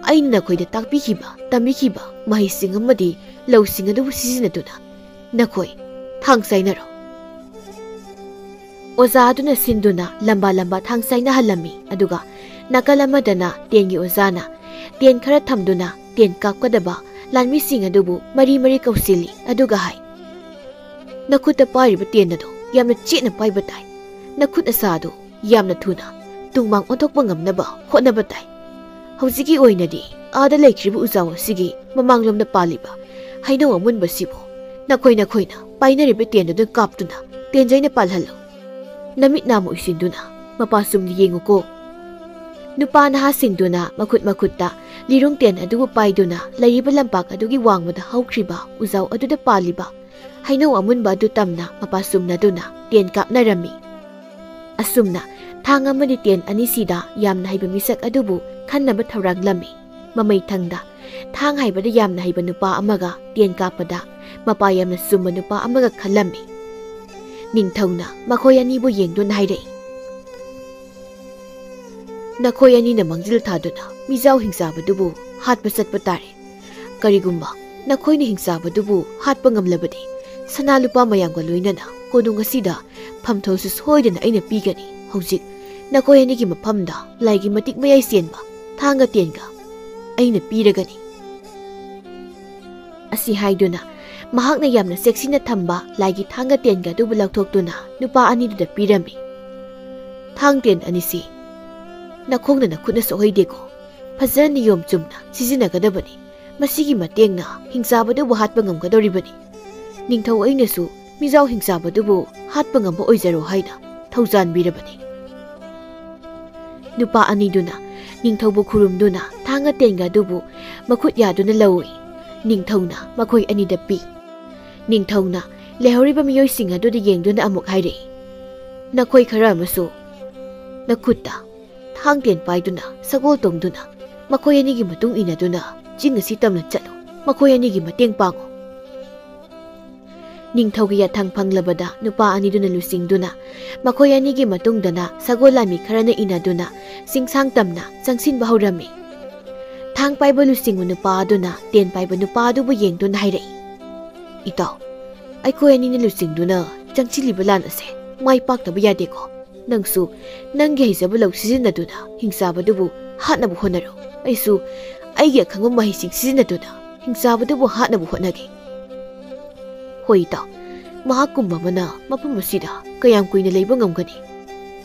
ꯑꯩꯅ ꯅꯈꯣꯏꯗ ꯇꯥꯛꯄꯤꯈꯤꯕ, ꯇꯝꯕꯤꯈꯤꯕ ꯃꯍꯩꯁꯤꯡ ꯑꯃꯗꯤ ꯂꯧꯁꯤꯡ ꯑꯗꯨꯕꯨ ꯁꯤꯖꯤꯟꯅꯗꯨꯅ ꯅꯈꯣꯏ ꯊꯥꯡ ꯆꯥꯏꯅꯔꯣ꯫" ꯑꯣꯖꯥ ꯑꯗꯨꯅ ꯁꯤꯟꯗꯨꯅ ꯂꯝꯕꯥ ꯂꯝꯕꯥ ꯊꯥꯡ ꯆꯥꯏꯅꯍꯜꯂꯝꯃꯤ꯫ ꯑꯗꯨꯒ ꯅꯥꯀꯜ ꯑꯃꯗꯅ ꯇꯦꯟꯒꯤ ꯑꯣꯖꯥꯅ ꯇꯦꯟ ꯈꯔ ꯊꯝꯗꯨꯅ ꯇꯦꯟ ꯀꯥꯞꯀꯗꯕ ꯂꯥꯟꯃꯤꯁꯤꯡ ꯑꯗꯨꯕꯨ ꯃꯔꯤ ꯃꯔꯤ ꯀꯧꯁꯤꯜꯂꯤ꯫ ꯑꯗꯨꯒ ꯍꯥꯏ, "ꯅꯈꯨꯠꯇ ꯄꯥꯏꯔꯤꯕ ꯇꯦꯟ ꯑꯗꯨ ꯌꯥꯝꯅ ꯆꯦꯠꯅ ꯄꯥꯏꯕ ꯇꯥꯏ꯫ ꯅꯈꯨꯠ ꯑꯁꯥ ꯑꯗꯨ ꯌꯥꯝꯅ ꯊꯨꯅ ꯇꯨꯡꯃꯥꯡ ꯑꯣꯟꯊꯣꯛꯄ ꯉꯝꯅꯕ ꯍꯣꯠꯅꯕ ꯇꯥꯏ꯫ ꯍꯧꯖꯤꯛꯀꯤ ꯑꯣꯏꯅꯗꯤ ꯑꯥꯗ ꯂꯩꯈ꯭ꯔꯤꯕ ꯎꯖꯥꯎ ꯑꯁꯤꯒꯤ ꯃꯃꯥꯡꯂꯣꯝꯗ ꯄꯥꯜꯂꯤꯕ ꯍꯩꯅꯧ ꯑꯃꯨꯟꯕꯁꯤꯕꯨ ꯅꯈꯣꯏ ꯅꯈꯣꯏꯅ ꯄꯥꯏꯅꯔꯤꯕ ꯇꯦꯟ ꯑꯗꯨ ꯀꯥꯞꯇꯨꯅ ꯇꯦꯟꯖꯩꯅ ꯄꯥꯜꯍꯜꯂꯨ꯫ ꯅꯃꯤꯠ ꯅꯥꯝꯃ ꯎꯏꯁꯤꯟꯗꯨꯅ ꯃꯄꯥ ꯆꯨꯝꯅ ꯌꯦꯡꯉꯨꯀꯣ꯫" ꯅꯨꯄꯥ ꯅꯍꯥꯁꯤꯡꯗꯨꯅ ꯃꯈꯨꯠ ꯃꯈꯨꯠꯇ ꯂꯤꯔꯨꯡ ꯇꯦꯟ ꯑꯗꯨꯕꯨ ꯄꯥꯏꯗꯨꯅ ꯂꯩꯔꯤꯕ ꯂꯝꯄꯥꯛ ꯑꯗꯨꯒꯤ ꯋꯥꯡꯃꯗ ꯍꯧꯈ꯭ꯔꯤꯕ ꯎꯖꯥꯎ ꯑꯗꯨꯗ ꯄꯥꯜꯂꯤꯕ ꯍꯩꯅꯧ ꯑꯃꯨꯟꯕ ꯑꯗꯨ ꯇꯝꯅ ꯃꯄꯥ ꯆꯨꯝꯅꯗꯨꯅ ꯇꯦꯟ ꯀꯥꯞꯅꯔꯝꯃꯤ꯫ ꯑꯁꯨꯝꯅ ꯊꯥꯡ ꯑꯃꯗꯤ ꯇꯦꯟ ꯑꯅꯤꯁꯤꯗ ꯌꯥꯝꯅ ꯍꯩꯕ ꯃꯤꯁꯛ ꯑꯗꯨꯕꯨ ꯈꯟꯅꯕ ꯊꯧꯔꯥꯡꯂꯝꯃꯤ꯫ ꯃꯃꯩꯊꯪꯗ ꯊꯥꯡ ꯍꯥꯏꯕꯗ ꯌꯥꯝꯅ ꯍꯩꯕ ꯅꯨꯄꯥ ꯑꯃꯒ ꯇꯦꯟ ꯀꯥꯞꯄꯗ ꯃꯄꯥ ꯌꯥꯝꯅ ꯆꯨꯝꯕ ꯅꯨꯄꯥ ꯑꯃꯒ ꯈꯜꯂꯝꯃꯤ꯫ ꯅꯤꯡꯊꯧꯅ ꯃꯈꯣꯏ ꯑꯅꯤꯕꯨ ꯌꯦꯡꯗꯨꯅ ꯍꯥꯏꯔꯛꯏ, "ꯅꯈꯣꯏ ꯑꯅꯤꯅ ꯃꯥꯡꯖꯤꯜ ꯊꯥꯗꯨꯅ ꯃꯤꯖꯥꯎ ꯍꯤꯡꯆꯥꯕꯗꯨꯕꯨ ꯍꯥꯠꯄ ꯆꯠꯄ ꯇꯥꯔꯦ꯫ ꯀꯔꯤꯒꯨꯝꯕ ꯅꯈꯣꯏꯅ ꯍꯤꯡꯆꯥꯕꯗꯨꯕꯨ ꯍꯥꯠꯄ ꯉꯝꯂꯕꯗꯤ ꯁꯅꯥ ꯂꯨꯄꯥ ꯃꯌꯥꯝꯒ ꯂꯣꯏꯅꯅ ꯀꯣꯅꯨꯡ ꯑꯁꯤꯗ ꯐꯝꯊꯧꯁꯨ ꯁꯣꯏꯗꯅ ꯑꯩꯅ ꯄꯤꯒꯅꯤ꯫ ꯍꯧꯖꯤꯛ ꯅꯈꯣꯏ ꯑꯅꯤꯒꯤ ꯃꯐꯝꯗ ꯂꯥꯏꯒꯤ ꯃꯇꯤꯛ ꯃꯌꯥꯏ ꯆꯦꯟꯕ ꯊꯥꯡꯒ ꯇꯦꯟꯒ ꯑꯩꯅ ꯄꯤꯔꯒꯅꯤ꯫" ꯑꯁꯤ ꯍꯥꯏꯗꯨꯅ ꯃꯍꯥꯛꯅ ꯌꯥꯝꯅ ꯆꯦꯛꯁꯤꯟꯅ ꯊꯝꯕ ꯂꯥꯏꯒꯤ ꯊꯥꯡꯒ ꯇꯦꯟꯒ ꯑꯗꯨꯕꯨ ꯂꯧꯊꯣꯛꯇꯨꯅ ꯅꯨꯄꯥ ꯑꯅꯤꯗꯨꯗ ꯄꯤꯔꯝꯃꯤ꯫ "ꯊꯥꯡ ꯇꯦꯟ ꯑꯅꯤꯁꯤ ꯅꯈꯣꯡꯅ ꯅꯈꯨꯠꯅ ꯁꯣꯛꯍꯩꯗꯦꯀꯣ꯫ ꯐꯖꯅ ꯅꯤꯌꯣꯝ ꯆꯨꯝꯅ ꯁꯤꯖꯤꯟꯅꯒꯗꯕꯅꯤ꯫ ꯃꯁꯤꯒꯤ ꯃꯇꯦꯡꯅ ꯍꯤꯡꯆꯥꯕꯗꯨꯕꯨ ꯍꯥꯠꯄ ꯉꯝꯒꯗꯧꯔꯤꯕꯅꯤ꯫ ꯅꯤꯡꯊꯧ ꯑꯩꯅꯁꯨ ꯃꯤꯖꯥꯎ ꯍꯤꯡꯆꯥꯕꯗꯨꯕꯨ ꯍꯥꯠꯄ ꯉꯝꯕ ꯑꯣꯏꯖꯔꯣ ꯍꯥꯏꯅ ꯊꯧꯖꯥꯟꯕꯤꯔꯕꯅꯤ꯫" ꯅꯨꯄꯥ ꯑꯅꯤꯗꯨꯅ ꯅꯤꯡꯊꯧꯕꯨ ꯈꯨꯔꯨꯝꯗꯨꯅ ꯊꯥꯡꯒ ꯇꯦꯟꯒ ꯑꯗꯨꯕꯨ ꯃꯈꯨꯠ ꯌꯥꯗꯨꯅ ꯂꯧꯏ꯫ ꯅꯤꯡꯊꯧꯅ ꯃꯈꯣꯏ ꯑꯅꯤꯗ ꯄꯤ꯫ ꯅꯤꯡꯊꯧꯅ ꯂꯩꯍꯧꯔꯤꯕ ꯃꯤꯑꯣꯏꯁꯤꯡ ꯑꯗꯨꯗ ꯌꯦꯡꯗꯨꯅ ꯑꯃꯨꯛ ꯍꯥꯏꯔꯛꯏ, "ꯅꯈꯣꯏ ꯈꯔ ꯑꯃꯁꯨ ꯅꯈꯨꯠꯇ ꯊꯥꯡ ꯇꯦꯟ ꯄꯥꯏꯗꯨꯅ ꯁꯒꯣꯜ ꯇꯣꯡꯗꯨꯅ ꯃꯈꯣꯏ ꯑꯅꯤꯒꯤ ꯃꯇꯨꯡ ꯏꯟꯅꯗꯨꯅ ꯆꯤꯡ ꯑꯁꯤ ꯇꯝꯅ ꯆꯠꯂꯨ꯫ ꯃꯈꯣꯏ ꯑꯅꯤꯒꯤ ꯃꯇꯦꯡ ꯄꯥꯡꯉꯨ꯫ ꯅꯤꯡꯊꯧꯒꯤ ꯌꯥꯊꯪ ꯐꯪꯂꯕꯗ ꯅꯨꯄꯥ ꯑꯅꯤꯗꯨꯅ ꯂꯨꯆꯤꯡꯗꯨꯅ ꯃꯈꯣꯏ ꯑꯅꯤꯒꯤ ꯃꯇꯨꯡꯗꯅ ꯁꯒꯣꯜ ꯂꯥꯟꯃꯤ ꯈꯔꯅ ꯏꯟꯅꯗꯨꯅ ꯆꯤꯡꯁꯥꯡ ꯇꯝꯅ ꯆꯪꯁꯤꯟꯕ ꯍꯧꯔꯝꯃꯤ꯫ ꯊꯥꯡ ꯄꯥꯏꯕ ꯂꯨꯆꯤꯡꯕ ꯅꯨꯄꯥ ꯑꯗꯨꯅ ꯇꯦꯟ ꯄꯥꯏꯕ ꯅꯨꯄꯥ ꯑꯗꯨꯕꯨ ꯌꯦꯡꯗꯨꯅ ꯍꯥꯏꯔꯛꯏ, "ꯏꯇꯥꯎ, ꯑꯩꯈꯣꯏ ꯑꯅꯤꯅ ꯂꯨꯆꯤꯡꯗꯨꯅ ꯆꯪꯁꯤꯜꯂꯤꯕ ꯂꯥꯟ ꯑꯁꯦ ꯃꯥꯏ ꯄꯥꯛꯇꯕ ꯌꯥꯗꯦꯀꯣ꯫ ꯅꯪꯁꯨ ꯅꯪꯒꯤ ꯍꯩꯖꯕ ꯂꯧ ꯁꯤꯖꯤꯟꯅꯗꯨꯅ ꯍꯤꯡꯆꯥꯕꯗꯨꯕꯨ ꯍꯥꯠꯅꯕ ꯍꯣꯠꯅꯔꯣ꯫ ꯑꯩꯁꯨ ꯑꯩꯒꯤ ꯑꯈꯪꯕ ꯃꯍꯩꯁꯤꯡ ꯁꯤꯖꯤꯟꯅꯗꯨꯅ ꯍꯤꯡꯆꯥꯕꯗꯨꯕꯨ ꯍꯥꯠꯅꯕ ꯍꯣꯠꯅꯒꯦ꯫ ꯍꯣꯏ ꯏꯇꯥꯎ, ꯃꯍꯥꯛꯀꯨꯝꯕ ꯑꯃꯅ ꯃꯐꯝ ꯑꯁꯤꯗ ꯀꯌꯥꯝ ꯀꯨꯏꯅ ꯂꯩꯕ ꯉꯝꯒꯅꯤ?"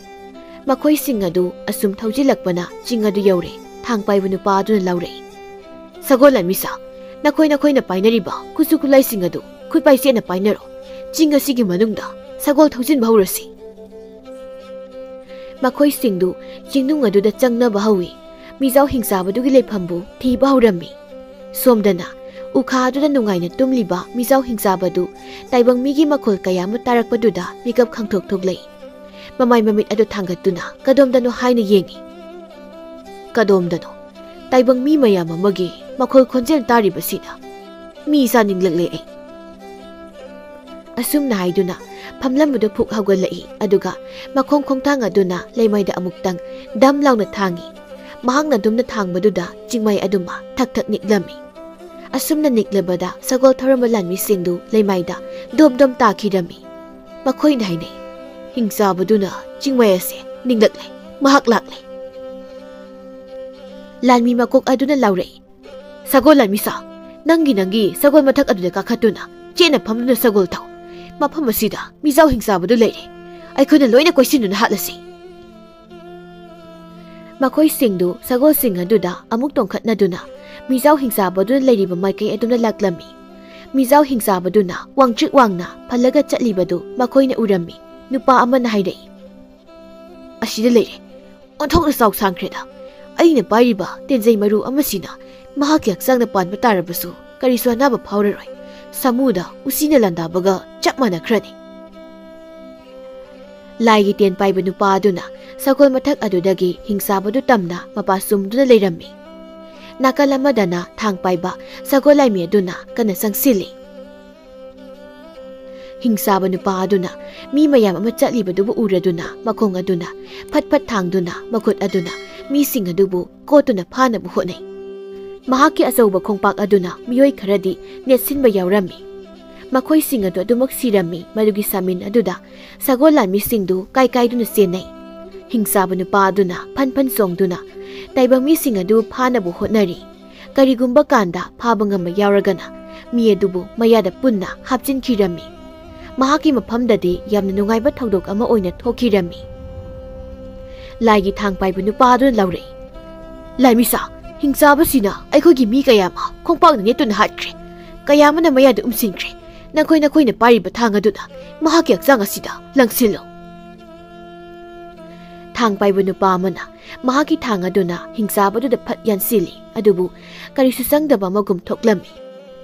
ꯃꯈꯣꯏꯁꯤꯡ ꯑꯗꯨ ꯑꯁꯨꯝ ꯊꯧꯖꯤꯜꯂꯛꯄꯅ ꯆꯤꯡ ꯑꯗꯨ ꯌꯧꯔꯦ꯫ ꯊꯥꯡ ꯄꯥꯏꯕ ꯅꯨꯄꯥ ꯑꯗꯨꯅ ꯂꯥꯎꯔꯛꯏ, "ꯁꯒꯣꯜ ꯂꯥꯟꯃꯤꯁꯥ, ꯅꯈꯣꯏ ꯅꯈꯣꯏꯅ ꯄꯥꯏꯅꯔꯤꯕ ꯈꯨꯠꯁꯨ ꯈꯨꯠꯂꯥꯏꯁꯤꯡ ꯑꯗꯨ ꯈꯨꯠꯄꯥꯏ ꯆꯦꯠꯅ ꯄꯥꯏꯅꯔꯣ꯫ ꯆꯤꯡ ꯑꯁꯤꯒꯤ ꯃꯅꯨꯡꯗ ꯁꯒꯣꯜ ꯊꯧꯖꯤꯟꯕ ꯍꯧꯔꯁꯤ꯫" ꯃꯈꯣꯏꯁꯤꯡꯗꯨ ꯆꯤꯡꯅꯨꯡ ꯑꯗꯨꯗ ꯆꯪꯅꯕ ꯍꯧꯏ꯫ ꯃꯤꯖꯥꯎ ꯍꯤꯡꯆꯥꯕꯗꯨꯒꯤ ꯂꯩꯐꯝꯕꯨ ꯊꯤꯕ ꯍꯧꯔꯝꯃꯤ꯫ ꯁꯣꯝꯗꯅ ꯎꯈꯥ ꯑꯗꯨꯗ ꯅꯨꯡꯉꯥꯏꯅ ꯇꯨꯝꯂꯤꯕ ꯃꯤꯖꯥꯎ ꯍꯤꯡꯆꯥꯕꯗꯨ ꯇꯥꯏꯕꯪ ꯃꯤꯒꯤ ꯃꯈꯣꯜ ꯀꯌꯥ ꯑꯃ ꯇꯥꯔꯛꯄꯗꯨꯗ ꯃꯤꯀꯞ ꯈꯪꯊꯣꯛ ꯊꯣꯛꯂꯛꯏ꯫ ꯃꯃꯥꯏ ꯃꯃꯤꯠ ꯑꯗꯨ ꯊꯥꯡꯒꯠꯇꯨꯅ ꯀꯗꯣꯝꯗꯅꯣ ꯍꯥꯏꯅ ꯌꯦꯡꯏ꯫ "ꯀꯗꯣꯝꯗꯅꯣ? ꯇꯥꯏꯕꯪ ꯃꯤ ꯃꯌꯥꯝ ꯑꯃꯒꯤ ꯃꯈꯣꯜ ꯈꯣꯟꯖꯦꯜ ꯇꯥꯔꯤꯕꯁꯤꯗ ꯃꯤ ꯆꯥꯅꯤꯡꯂꯛꯂꯦ ꯑꯩ꯫" ꯑꯁꯨꯝꯅ ꯍꯥꯏꯗꯨꯅ ꯐꯝꯂꯝꯕꯗꯨ ꯐꯨꯛ ꯍꯧꯒꯠꯂꯛꯏ, ꯑꯗꯨꯒ ꯃꯈꯣꯡ ꯈꯣꯡꯊꯥꯡ ꯑꯗꯨꯅ ꯂꯩꯃꯥꯏꯗ ꯑꯃꯨꯛꯇꯪ ꯗꯝ ꯂꯥꯎꯅ ꯊꯥꯡꯏ꯫ ꯃꯍꯥꯛꯅ ꯗꯨꯝꯅ ꯊꯥꯡꯕꯗꯨꯗ ꯆꯤꯡꯃꯥꯏ ꯑꯗꯨꯃ ꯊꯛ ꯊꯛ ꯅꯤꯛꯂꯝꯃꯤ꯫ ꯑꯁꯨꯝꯅ ꯅꯤꯛꯂꯕꯗ ꯁꯒꯣꯜ ꯊꯧꯔꯝꯕ ꯂꯥꯟꯃꯤꯁꯤꯡꯗꯨ ꯂꯩꯃꯥꯏꯗ ꯗꯣꯞ ꯗꯣꯞ ꯇꯥꯈꯤꯔꯝꯃꯤ꯫ ꯃꯈꯣꯏꯅ ꯍꯥꯏꯅꯩ, "ꯍꯤꯡꯆꯥꯕꯗꯨꯅ ꯆꯤꯡꯃꯥꯏ ꯑꯁꯦ ꯅꯤꯛꯂꯛꯂꯦ, ꯃꯍꯥꯛ ꯂꯥꯛꯂꯦ꯫" ꯂꯥꯟꯃꯤ ꯃꯀꯣꯛ ꯑꯗꯨꯅ ꯂꯥꯎꯔꯛꯏ, "ꯁꯒꯣꯜ ꯂꯥꯟꯃꯤꯁꯥ, ꯅꯪꯒꯤ ꯅꯪꯒꯤ ꯁꯒꯣꯜ ꯃꯊꯛ ꯑꯗꯨꯗ ꯀꯥꯈꯠꯇꯨꯅ ꯆꯦꯠꯅ ꯐꯝꯗꯨꯅ ꯁꯒꯣꯜ ꯊꯧ꯫ ꯃꯐꯝ ꯑꯁꯤꯗ ꯃꯤꯖꯥꯎ ꯍꯤꯡꯆꯥꯕꯗꯨ ꯂꯩꯔꯦ꯫ ꯑꯩꯈꯣꯏꯅ ꯂꯣꯏꯅ ꯀꯣꯏꯁꯤꯟꯗꯨꯅ ꯍꯥꯠꯂꯁꯤ꯫" ꯃꯈꯣꯏꯁꯤꯡꯗꯨ ꯁꯒꯣꯜꯁꯤꯡ ꯑꯗꯨꯗ ꯑꯃꯨꯛ ꯇꯣꯡꯈꯠꯅꯗꯨꯅ ꯃꯤꯖꯥꯎ ꯍꯤꯡꯆꯥꯕꯗꯨꯅ ꯂꯩꯔꯤꯕ ꯃꯥꯏꯀꯩ ꯑꯗꯨꯝꯅ ꯂꯥꯛꯂꯝꯃꯤ꯫ ꯃꯤꯖꯥꯎ ꯍꯤꯡꯆꯥꯕꯗꯨꯅ ꯋꯥꯡꯇ꯭ꯔꯤꯛ ꯋꯥꯡꯅ ꯐꯜꯂꯒ ꯆꯠꯂꯤꯕꯗꯨ ꯃꯈꯣꯏꯅ ꯎꯔꯝꯃꯤ꯫ ꯅꯨꯄꯥ ꯑꯃꯅ ꯍꯥꯏꯔꯛꯏ, "ꯑꯁꯤꯗ ꯂꯩꯔꯦ꯫ ꯑꯣꯟꯊꯣꯛꯅ ꯆꯥꯎ ꯁꯥꯡꯈ꯭ꯔꯦꯗ꯫ ꯑꯩꯅ ꯄꯥꯏꯔꯤꯕ ꯇꯦꯟꯖꯩ ꯃꯔꯨ ꯑꯃꯁꯤꯅ ꯃꯍꯥꯛꯀꯤ ꯍꯛꯆꯥꯡꯗ ꯄꯥꯟꯕ ꯇꯥꯔꯕꯁꯨ ꯀꯔꯤꯁꯨ ꯑꯅꯥꯕ ꯐꯥꯎꯔꯔꯣꯏ꯫ ꯁꯥꯃꯨꯗ ꯎꯆꯤꯅ ꯂꯥꯟꯗꯥꯕꯒ ꯆꯞ ꯃꯥꯟꯅꯈ꯭ꯔꯅꯤ꯫" ꯂꯥꯏꯒꯤ ꯇꯦꯟ ꯄꯥꯏꯕ ꯅꯨꯄꯥ ꯑꯗꯨꯅ ꯁꯒꯣꯜ ꯃꯊꯛ ꯑꯗꯨꯗꯒꯤ ꯍꯤꯡꯆꯥꯕꯗꯨ ꯇꯝꯅ ꯃꯄꯥ ꯆꯨꯝꯗꯨꯅ ꯂꯩꯔꯝꯃꯤ꯫ ꯅꯥꯀꯜ ꯑꯃꯗꯅ ꯊꯥꯡ ꯄꯥꯏꯕ ꯁꯒꯣꯜ ꯂꯥꯟꯃꯤ ꯑꯗꯨꯅ ꯀꯟꯅ ꯆꯪꯁꯤꯜꯂꯤ꯫ ꯍꯤꯡꯆꯥꯕ ꯅꯨꯄꯥ ꯑꯗꯨꯅ ꯃꯤ ꯃꯌꯥꯝ ꯑꯃ ꯆꯠꯂꯤꯕꯗꯨꯕꯨ ꯎꯔꯗꯨꯅ ꯃꯈꯣꯡ ꯑꯗꯨꯅ ꯐꯠ ꯐꯠ ꯊꯥꯡꯗꯨꯅ ꯃꯈꯨꯠ ꯑꯗꯨꯅ ꯃꯤꯁꯤꯡ ꯑꯗꯨꯕꯨ ꯀꯣꯠꯇꯨꯅ ꯐꯥꯅꯕ ꯍꯣꯠꯅꯩ꯫ ꯃꯍꯥꯛꯀꯤ ꯑꯆꯧꯕ ꯈꯣꯡꯄꯥꯛ ꯑꯗꯨꯅ ꯃꯤꯑꯣꯏ ꯈꯔꯗꯤ ꯅꯦꯠꯁꯤꯟꯕ ꯌꯥꯎꯔꯝꯃꯤ꯫ ꯃꯈꯣꯏꯁꯤꯡ ꯑꯗꯨ ꯑꯗꯨꯃꯛ ꯁꯤꯔꯝꯃꯤ꯫ ꯃꯗꯨꯒꯤ ꯁꯃꯤꯟ ꯑꯗꯨꯗ ꯁꯒꯣꯜ ꯂꯥꯟꯃꯤꯁꯤꯡꯗꯨ ꯀꯥꯏꯀꯥꯏꯗꯨꯅ ꯆꯦꯟꯅꯩ꯫ ꯍꯤꯡꯆꯥꯕ ꯅꯨꯄꯥ ꯑꯗꯨꯅ ꯐꯟ ꯐꯟ ꯆꯣꯡꯗꯨꯅ ꯇꯥꯏꯕꯪ ꯃꯤꯁꯤꯡ ꯑꯗꯨ ꯐꯥꯅꯕ ꯍꯣꯠꯅꯔꯤ꯫ ꯀꯔꯤꯒꯨꯝꯕ ꯀꯥꯟꯗ ꯐꯥꯕ ꯉꯝꯕ ꯌꯥꯎꯔꯒꯅ ꯃꯤ ꯑꯗꯨꯕꯨ ꯃꯌꯥꯗ ꯄꯨꯟꯅ ꯍꯥꯞꯆꯤꯟꯈꯤꯔꯝꯃꯤ꯫ ꯃꯍꯥꯛꯀꯤ ꯃꯐꯝꯗꯗꯤ ꯌꯥꯝꯅ ꯅꯨꯡꯉꯥꯏꯕ ꯊꯧꯗꯣꯛ ꯑꯃ ꯑꯣꯏꯅ ꯊꯣꯛꯈꯤꯔꯝꯃꯤ꯫ ꯂꯥꯏꯒꯤ ꯊꯥꯡ ꯄꯥꯏꯕ ꯅꯨꯄꯥ ꯑꯗꯨꯅ ꯂꯥꯎꯔꯛꯏ, "ꯂꯥꯏꯃꯤꯁꯥ, ꯍꯤꯡꯆꯥꯕꯁꯤꯅ ꯑꯩꯈꯣꯏꯒꯤ ꯃꯤ ꯀꯌꯥ ꯑꯃ ꯈꯣꯡꯄꯥꯛꯅ ꯅꯦꯠꯇꯨꯅ ꯍꯥꯠꯈ꯭ꯔꯦ꯫ ꯀꯌꯥ ꯑꯃꯅ ꯃꯌꯥꯗ ꯎꯝꯁꯤꯟꯈ꯭ꯔꯦ꯫ ꯅꯈꯣꯏ ꯅꯈꯣꯏꯅ ꯄꯥꯏꯔꯤꯕ ꯊꯥꯡ ꯑꯗꯨꯅ ꯃꯍꯥꯛꯀꯤ ꯍꯛꯆꯥꯡ ꯑꯁꯤꯗ ꯂꯪꯁꯤꯜꯂꯨ꯫" ꯊꯥꯡ ꯄꯥꯏꯕ ꯅꯨꯄꯥ ꯑꯃꯅ ꯃꯍꯥꯛꯀꯤ ꯊꯥꯡ ꯑꯗꯨꯅ ꯍꯤꯡꯆꯥꯕꯗꯨꯗ ꯐꯠ ꯌꯥꯟꯁꯤꯜꯂꯤ꯫ ꯑꯗꯨꯕꯨ ꯀꯔꯤꯁꯨ ꯆꯪꯗꯕ ꯑꯃꯒꯨꯝ ꯊꯣꯛꯂꯝꯃꯤ꯫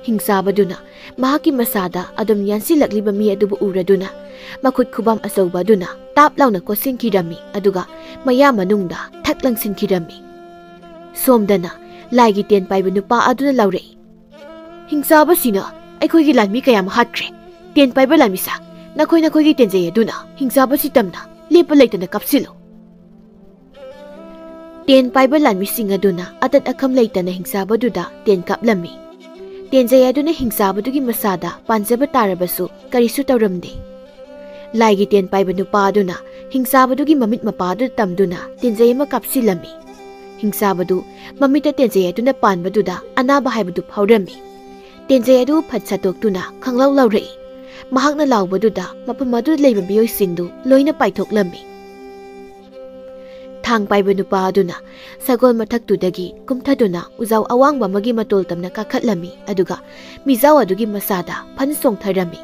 ꯍꯤꯡꯆꯥꯕꯗꯨꯅ ꯃꯍꯥꯛꯀꯤ ꯃꯁꯥꯗ ꯑꯗꯨꯝ ꯌꯥꯟꯁꯤꯜꯂꯛꯂꯤꯕ ꯃꯤ ꯑꯗꯨꯕꯨ ꯎꯔꯗꯨꯅ ꯃꯈꯨꯠ ꯈꯨꯕꯥꯝ ꯑꯆꯧꯕ ꯑꯗꯨꯅ ꯇꯥꯞ ꯂꯥꯎꯅ ꯀꯣꯠꯁꯤꯟꯈꯤꯔꯝꯃꯤ꯫ ꯑꯗꯨꯒ ꯃꯌꯥ ꯃꯅꯨꯡꯗ ꯊꯛ ꯂꯪꯁꯤꯟꯈꯤꯔꯝꯃꯤ꯫ ꯁꯣꯝꯗꯅ ꯂꯥꯏꯒꯤ ꯇꯦꯟ ꯄꯥꯏꯕ ꯅꯨꯄꯥ ꯑꯗꯨꯅ ꯂꯥꯎꯔꯛꯏ, "ꯍꯤꯡꯆꯥꯕꯁꯤꯅ ꯑꯩꯈꯣꯏꯒꯤ ꯂꯥꯟꯃꯤ ꯀꯌꯥ ꯑꯃ ꯍꯥꯠꯈ꯭ꯔꯦ꯫ ꯇꯦꯟ ꯄꯥꯏꯕ ꯂꯥꯟꯃꯤꯁꯥ, ꯅꯈꯣꯏ ꯅꯈꯣꯏꯒꯤ ꯇꯦꯟꯖꯩ ꯑꯗꯨꯅ ꯍꯤꯡꯆꯥꯕꯁꯤ ꯇꯝꯅ ꯂꯦꯞꯄ ꯂꯩꯇꯅ ꯀꯥꯞꯁꯤꯜꯂꯨ꯫" ꯇꯦꯟ ꯄꯥꯏꯕ ꯂꯥꯟꯃꯤꯁꯤꯡ ꯑꯗꯨꯅ ꯑꯇꯠ ꯑꯈꯝ ꯂꯩꯇꯅ ꯍꯤꯡꯆꯥꯕꯗꯨꯗ ꯇꯦꯟ ꯀꯥꯞꯂꯝꯃꯤ꯫ ꯇꯦꯟꯖꯩ ꯑꯗꯨꯅ ꯍꯤꯡꯆꯥꯕꯗꯨꯒꯤ ꯃꯁꯥꯗ ꯄꯥꯟꯖꯕ ꯇꯥꯔꯕꯁꯨ ꯀꯔꯤꯁꯨ ꯇꯧꯔꯝꯗꯦ꯫ ꯂꯥꯏꯒꯤ ꯇꯦꯟ ꯄꯥꯏꯕ ꯅꯨꯄꯥ ꯑꯗꯨꯅ ꯍꯤꯡꯆꯥꯕꯗꯨꯒꯤ ꯃꯃꯤꯠ ꯃꯄꯥ ꯑꯗꯨꯗ ꯇꯝꯗꯨꯅ ꯇꯦꯟꯖꯩ ꯑꯃ ꯀꯥꯞꯁꯤꯜꯂꯝꯃꯤ꯫ ꯍꯤꯡꯆꯥꯕꯗꯨ ꯃꯃꯤꯠꯇ ꯇꯦꯟꯖꯩ ꯑꯗꯨꯅ ꯄꯥꯟꯕꯗꯨꯗ ꯑꯅꯥꯕ ꯍꯥꯏꯕꯗꯨ ꯐꯥꯎꯔꯝꯃꯤ꯫ ꯇꯦꯟꯖꯩ ꯑꯗꯨ ꯐꯠ ꯁꯠꯇꯣꯛꯇꯨꯅ ꯈꯪꯂꯥꯎ ꯂꯥꯎꯔꯛꯏ꯫ ꯃꯍꯥꯛꯅ ꯂꯥꯎꯕꯗꯨꯗ ꯃꯐꯝ ꯑꯗꯨꯗ ꯂꯩꯕ ꯃꯤꯑꯣꯏꯁꯤꯡꯗꯨ ꯂꯣꯏꯅ ꯄꯥꯏꯊꯣꯛꯂꯝꯃꯤ꯫ ꯊꯥꯡ ꯄꯥꯏꯕ ꯅꯨꯄꯥ ꯑꯗꯨꯅ ꯁꯒꯣꯜ ꯃꯊꯛꯇꯨꯗꯒꯤ ꯀꯨꯝꯊꯗꯨꯅ ꯎꯖꯥꯎ ꯑꯋꯥꯡꯕ ꯑꯃꯒꯤ ꯃꯇꯣꯜ ꯇꯝꯅ ꯀꯥꯈꯠꯂꯝꯃꯤ꯫ ꯑꯗꯨꯒ ꯃꯤꯖꯥꯎ ꯑꯗꯨꯒꯤ ꯃꯁꯥꯗ ꯐꯟ ꯆꯣꯡꯊꯔꯝꯃꯤ꯫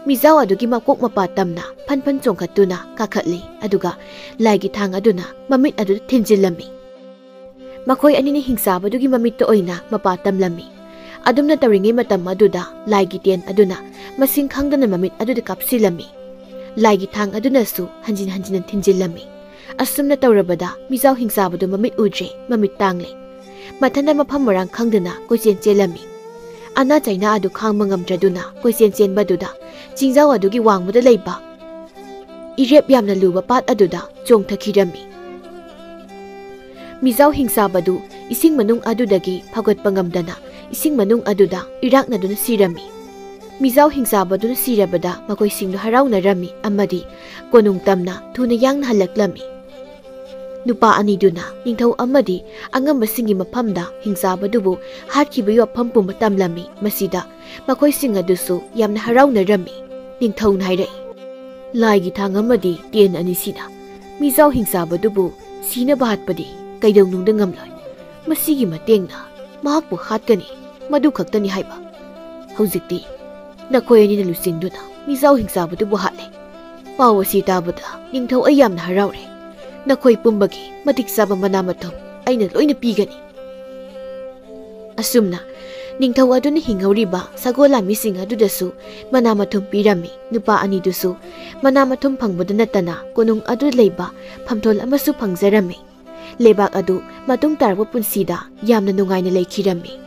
ꯃꯤꯖꯥꯎ ꯑꯗꯨꯒꯤ ꯃꯀꯣꯛ ꯃꯄꯥ ꯇꯝꯅ ꯐꯟ ꯐꯟ ꯆꯣꯡꯈꯠꯇꯨꯅ ꯀꯥꯈꯠꯂꯤ꯫ ꯑꯗꯨꯒ ꯂꯥꯏꯒꯤ ꯊꯥꯡ ꯑꯗꯨꯅ ꯃꯃꯤꯠ ꯑꯗꯨꯗ ꯊꯤꯟꯖꯤꯜꯂꯝꯃꯤ꯫ ꯃꯈꯣꯏ ꯑꯅꯤꯅ ꯍꯤꯡꯆꯥꯕꯗꯨꯒꯤ ꯃꯃꯤꯠꯇ ꯑꯣꯏꯅ ꯃꯄꯥ ꯇꯝꯂꯝꯃꯤ꯫ ꯑꯗꯨꯝꯅ ꯇꯧꯔꯤꯉꯩ ꯃꯇꯝ ꯑꯗꯨꯗ ꯂꯥꯏꯒꯤ ꯇꯦꯟ ꯑꯗꯨꯅ ꯃꯁꯤꯡ ꯈꯪꯗꯅ ꯃꯃꯤꯠ ꯑꯗꯨꯗ ꯀꯥꯞꯁꯤꯜꯂꯝꯃꯤ꯫ ꯂꯥꯏꯒꯤ ꯊꯥꯡ ꯑꯗꯨꯅꯁꯨ ꯍꯟꯖꯤꯟ ꯍꯟꯖꯤꯟꯅ ꯊꯤꯟꯖꯤꯜꯂꯝꯃꯤ꯫ ꯑꯁꯨꯝꯅ ꯇꯧꯔꯕꯗ ꯃꯤꯖꯥꯎ ꯍꯤꯡꯆꯥꯕꯗꯨ ꯃꯃꯤꯠ ꯎꯗ꯭ꯔꯦ, ꯃꯃꯤꯠ ꯇꯥꯡꯂꯦ꯫ ꯃꯊꯟꯇ ꯃꯐꯝ ꯃꯔꯥꯡ ꯈꯪꯗꯅ ꯀꯣꯏꯆꯦꯟ ꯆꯦꯜꯂꯝꯃꯤ꯫ ꯑꯅꯥ ꯆꯩꯅꯥ ꯑꯗꯨ ꯈꯥꯡꯕ ꯉꯝꯗ꯭ꯔꯗꯨꯅ ꯀꯣꯏꯆꯦꯟ ꯆꯦꯟꯕꯗꯨꯗ ꯆꯤꯡꯖꯥꯎ ꯑꯗꯨꯒꯤ ꯋꯥꯡꯃꯗ ꯂꯩꯕ ꯏꯔꯦꯞ ꯌꯥꯝꯅ ꯂꯨꯕ ꯄꯥꯠ ꯑꯗꯨꯗ ꯆꯣꯡꯊꯈꯤꯔꯝꯃꯤ꯫ ꯃꯤꯖꯥꯎ ꯍꯤꯡꯆꯥꯕꯗꯨ ꯏꯁꯤꯡ ꯃꯅꯨꯡ ꯑꯗꯨꯗꯒꯤ ꯐꯒꯠꯄ ꯉꯝꯗꯅ ꯏꯁꯤꯡ ꯃꯅꯨꯡ ꯑꯗꯨꯗ ꯏꯔꯥꯛꯅꯗꯨꯅ ꯁꯤꯔꯝꯃꯤ꯫ ꯃꯤꯖꯥꯎ ꯍꯤꯡꯆꯥꯕꯗꯨꯅ ꯁꯤꯔꯕꯗ ꯃꯈꯣꯏꯁꯤꯡꯗꯨ ꯍꯔꯥꯎꯅꯔꯝꯃꯤ ꯑꯃꯗꯤ ꯀꯣꯅꯨꯡ ꯇꯝꯅ ꯊꯨꯅ ꯌꯥꯡꯅ ꯍꯜꯂꯛꯂꯝꯃꯤ꯫ ꯅꯨꯄꯥ ꯑꯅꯤꯗꯨꯅ ꯅꯤꯡꯊꯧ ꯑꯃꯗꯤ ꯑꯉꯝꯕꯁꯤꯡꯒꯤ ꯃꯐꯝꯗ ꯍꯤꯡꯆꯥꯕꯗꯨꯕꯨ ꯍꯥꯠꯈꯤꯕꯒꯤ ꯋꯥꯐꯝ ꯄꯨꯝꯕ ꯇꯝꯂꯝꯃꯤ꯫ ꯃꯁꯤꯗ ꯃꯈꯣꯏꯁꯤꯡ ꯑꯗꯨꯁꯨ ꯌꯥꯝꯅ ꯍꯔꯥꯎꯅꯔꯝꯃꯤ꯫ ꯅꯤꯡꯊꯧꯅ ꯍꯥꯏꯔꯛꯏ, "ꯂꯥꯏꯒꯤ ꯊꯥꯡ ꯑꯃꯗꯤ ꯇꯦꯟ ꯑꯅꯤꯁꯤꯅ ꯃꯤꯖꯥꯎ ꯍꯤꯡꯆꯥꯕꯗꯨꯕꯨ ꯁꯤꯅꯕ ꯍꯥꯠꯄꯗꯤ ꯀꯩꯗꯧꯅꯨꯡꯗ ꯉꯝꯂꯣꯏ꯫ ꯃꯁꯤꯒꯤ ꯃꯇꯦꯡꯅ ꯃꯍꯥꯛꯄꯨ ꯍꯥꯠꯀꯅꯤ, ꯃꯗꯨ ꯈꯛꯇꯅꯤ ꯍꯥꯏꯕ꯫ ꯍꯧꯖꯤꯛꯇꯤ ꯅꯈꯣꯏ ꯑꯅꯤꯅ ꯂꯨꯆꯤꯡꯗꯨꯅ ꯃꯤꯖꯥꯎ ꯍꯤꯡꯆꯥꯕꯗꯨꯕꯨ ꯍꯥꯠꯂꯦ꯫ ꯄꯥꯎ ꯑꯁꯤ ꯇꯥꯕꯗ ꯅꯤꯡꯊꯧ ꯑꯩ ꯌꯥꯝꯅ ꯍꯔꯥꯎꯔꯦ꯫ ꯅꯈꯣꯏ ꯄꯨꯝꯕꯒꯤ ꯃꯇꯤꯛ ꯆꯥꯕ ꯃꯅꯥ ꯃꯊꯨꯝ ꯑꯩꯅ ꯂꯣꯏꯅ ꯄꯤꯒꯅꯤ꯫" ꯑꯁꯨꯝꯅ ꯅꯤꯡꯊꯧ ꯑꯗꯨꯅ ꯍꯤꯡꯍꯧꯔꯤꯕ ꯁꯒꯣꯜ ꯂꯥꯟꯃꯤꯁꯤꯡ ꯑꯗꯨꯗꯁꯨ ꯃꯅꯥ ꯃꯊꯨꯝ ꯄꯤꯔꯝꯃꯤ꯫ ꯅꯨꯄꯥ ꯑꯅꯤꯗꯨꯁꯨ ꯃꯅꯥ ꯃꯊꯨꯝ ꯐꯪꯕꯗ ꯅꯠꯇꯅ ꯀꯣꯅꯨꯡ ꯑꯗꯨꯗ ꯂꯩꯕ ꯐꯝꯊꯣꯜ ꯑꯃꯁꯨ ꯐꯪꯖꯔꯝꯃꯤ꯫ ꯂꯩꯕꯥꯛ ꯑꯗꯨ ꯃꯇꯨꯡ ꯇꯥꯔꯛꯄ ꯄꯨꯟꯁꯤꯗ ꯌꯥꯝꯅ ꯅꯨꯡꯉꯥꯏꯅ ꯂꯩꯈꯤꯔꯝꯃꯤ꯫